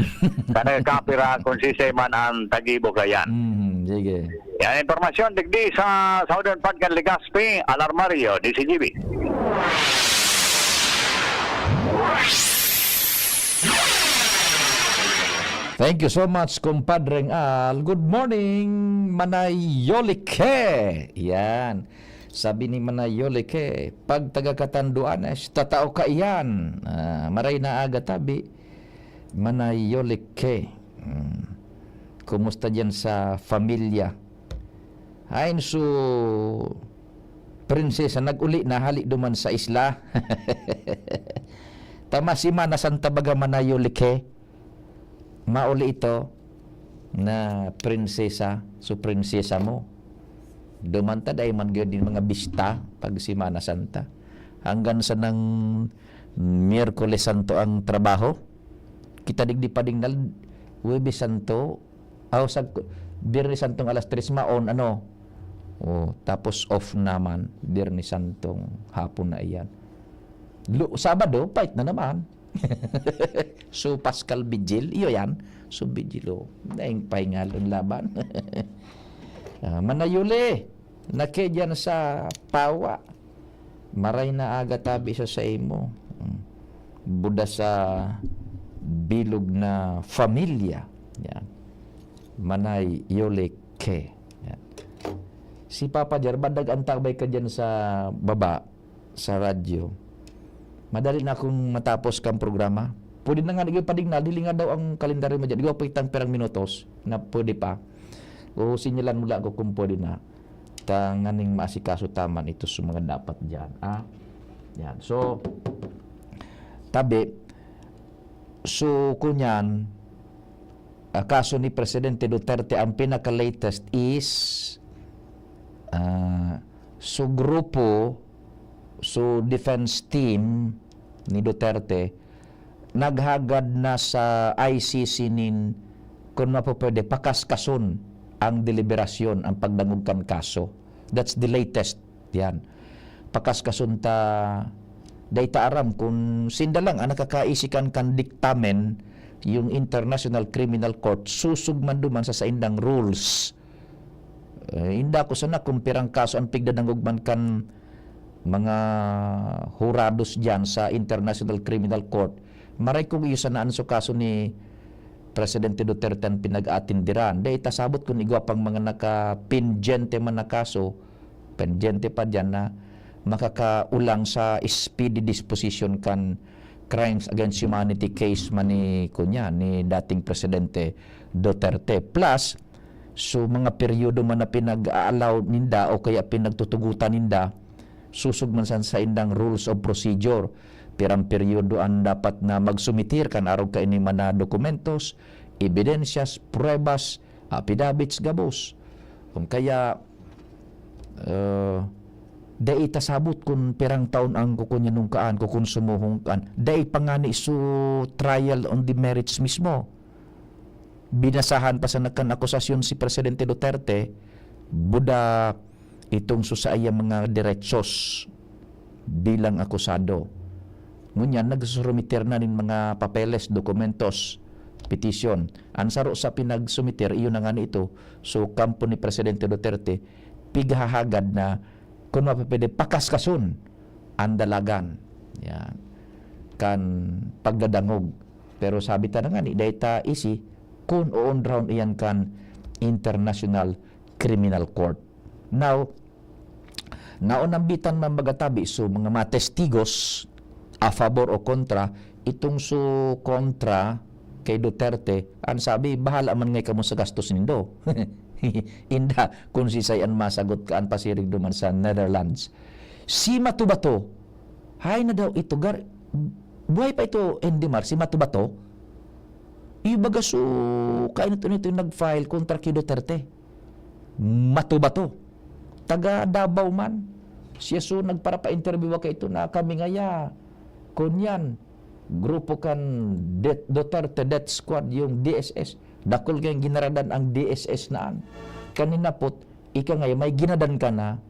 kan nagkapira kung sisay man ang tagibo kayan. Mhm, sige. Yan ang impormasyon, digdi sa Southern Part kan Legazpi, Alarmario, D C G B. Thank you so much, Compadreng Al. Good morning, Manay Yolike. Yan. Sabi ni Manay Yolike, "Pag taga Catanduanes, tatao ka iyan." Ah, maray na aga tabi, Manay Yolike. Hmm. Kumusta diyan sa familia? Ayon su Prinsesa, nag-uli na hali duman sa isla. Tama, Semana Santa baga, Manay Yolike. Mauli ito na prinsesa, su prinsesa mo. Duman ta dai man gyud din mga bista pag Semana Santa. Hanggang sa nang Miyerkules Santo ang trabaho. Kita digdi pa ding nal-, Huwebes Santo, aw, sa Biyernes Santong alas tres maon, ano? Oh, tapos off naman, Biyernes Santong hapon na iyan. Lu-, Sabado, pait na naman. So, Paschal Vigil, iyo yan. So, Vigil, oh. Naing pahingalon laban. Ah, Manay Yoli, nake dyan sa Pawa. Maray na aga tabi sa saimo. Mm. Buda sa bilog na familia. Yan. Manay Yoli K. Yan. Si Papa Jar, badag antabay ka dyan sa baba, sa radyo. Madali na akong matapos kang programa. Pwede na nga, di pa ding na, dili nga daw ang kalendaryo mo dyan. Di ko pa itang pirang minutos na pwede pa. O, sinyalan mo lang ako kung pwede na. Tanganing maasikaso ta man ito sa mga dapat diyan, ah. Yan. So, tabi, so, kunyan, ah, kaso ni Presidente Duterte, ang pinaka-latest is, ah, so, grupo, so, defense team ni Duterte, naghagad na sa I C C nin, kun mapupwede, pakaskason ang deliberasyon, ang pagdangog kan kaso. That's the latest. Yan. Pakaskason ta, dai ta aram kun sinda lang ang nakakaisikan kan diktamen, yung International Criminal Court, susog man duman sa saindang rules. Eh, inda ko sana kung pirang kaso ang pigdadangog man kan mga hurados diyan sa International Criminal Court. Maray kung iyo sana an su kaso ni Presidente Duterte an pinag-aatindiran. Dai ta sabot kun igwa pang mga nakapendyente man na kaso, pendyente pa diyan na makakaulang sa speedy disposition kan crimes against humanity case man ni, kunya, ni dating Presidente Duterte. Plus, so, mga peryodo man na pinag-a-allow ninda o kaya pinagtutugutan ninda, susog man sa saindang rules of procedure. Pirang peryodo an dapat na magsumitir kan arog kaini man na dokumentos, ebidensyas, pruebas, affidavits, gabos. Kung kaya, ah, dai ta sabot kun pirang taon ang kukunyanong kaan, kukonsumohong kaan. Dai pa ngani so trial on the merits mismo. Binasahan pa sana kan akusasyon si Presidente Duterte, buda itong so saiya mga derechos bilang akusado. Ngunyan, nagsusumiter na nin mga papeles, dokumentos, petisyon. An saro sa pinagsumiter, iyo na ngani ito. So, kampo ni Presidente Duterte, pighahagad na, kun mapipwede, pakaskason an dalagan. Yan. Kan pagdadangog. Pero sabi ta na ngani, dai ta isi kun oondrahon iyan kan International Criminal Court. Now, naonambitan man baga tabi, so, mga, mga testigos, a favor o kontra, itong so kontra kay Duterte, ang sabi, "Bahala man ngay kamo sa gastos nindo." Inda, kung sisay an masagot ka an pasiring duman sa Netherlands. Si Matubato, hay na daw ito, gar-, buhay pa ito, Endemar, si Matubato? Ibaga so, kainit-init yung nag-file kontra ki Duterte. Matubato. Taga Davao man. Siya so nagparapainterview ka ito na kami ngaya, kunyan, grupo kan Det-, Duterte Death Squad, yung D S S. Dakul kayong ginaradan ang D S S naan. Kanina pot, ika ngaya, may ginadan ka na,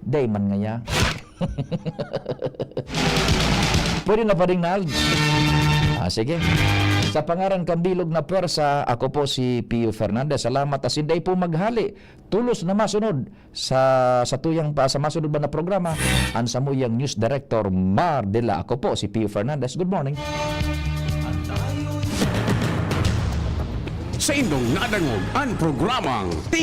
dai man ngaya. Pwede na pa rin, Nald? Ah, sige. Sa pangaran kan bilog na pwersa, ako po si Pio Fernandez. Salamat, asin dai po maghali. Tulos na masunod sa, sa tuyang pa, sa masunod ba na programa, ang samuyang news director, Mar Dela. Ako po si Pio Fernandez. Good morning. Sa indong nadangog ang programang Ting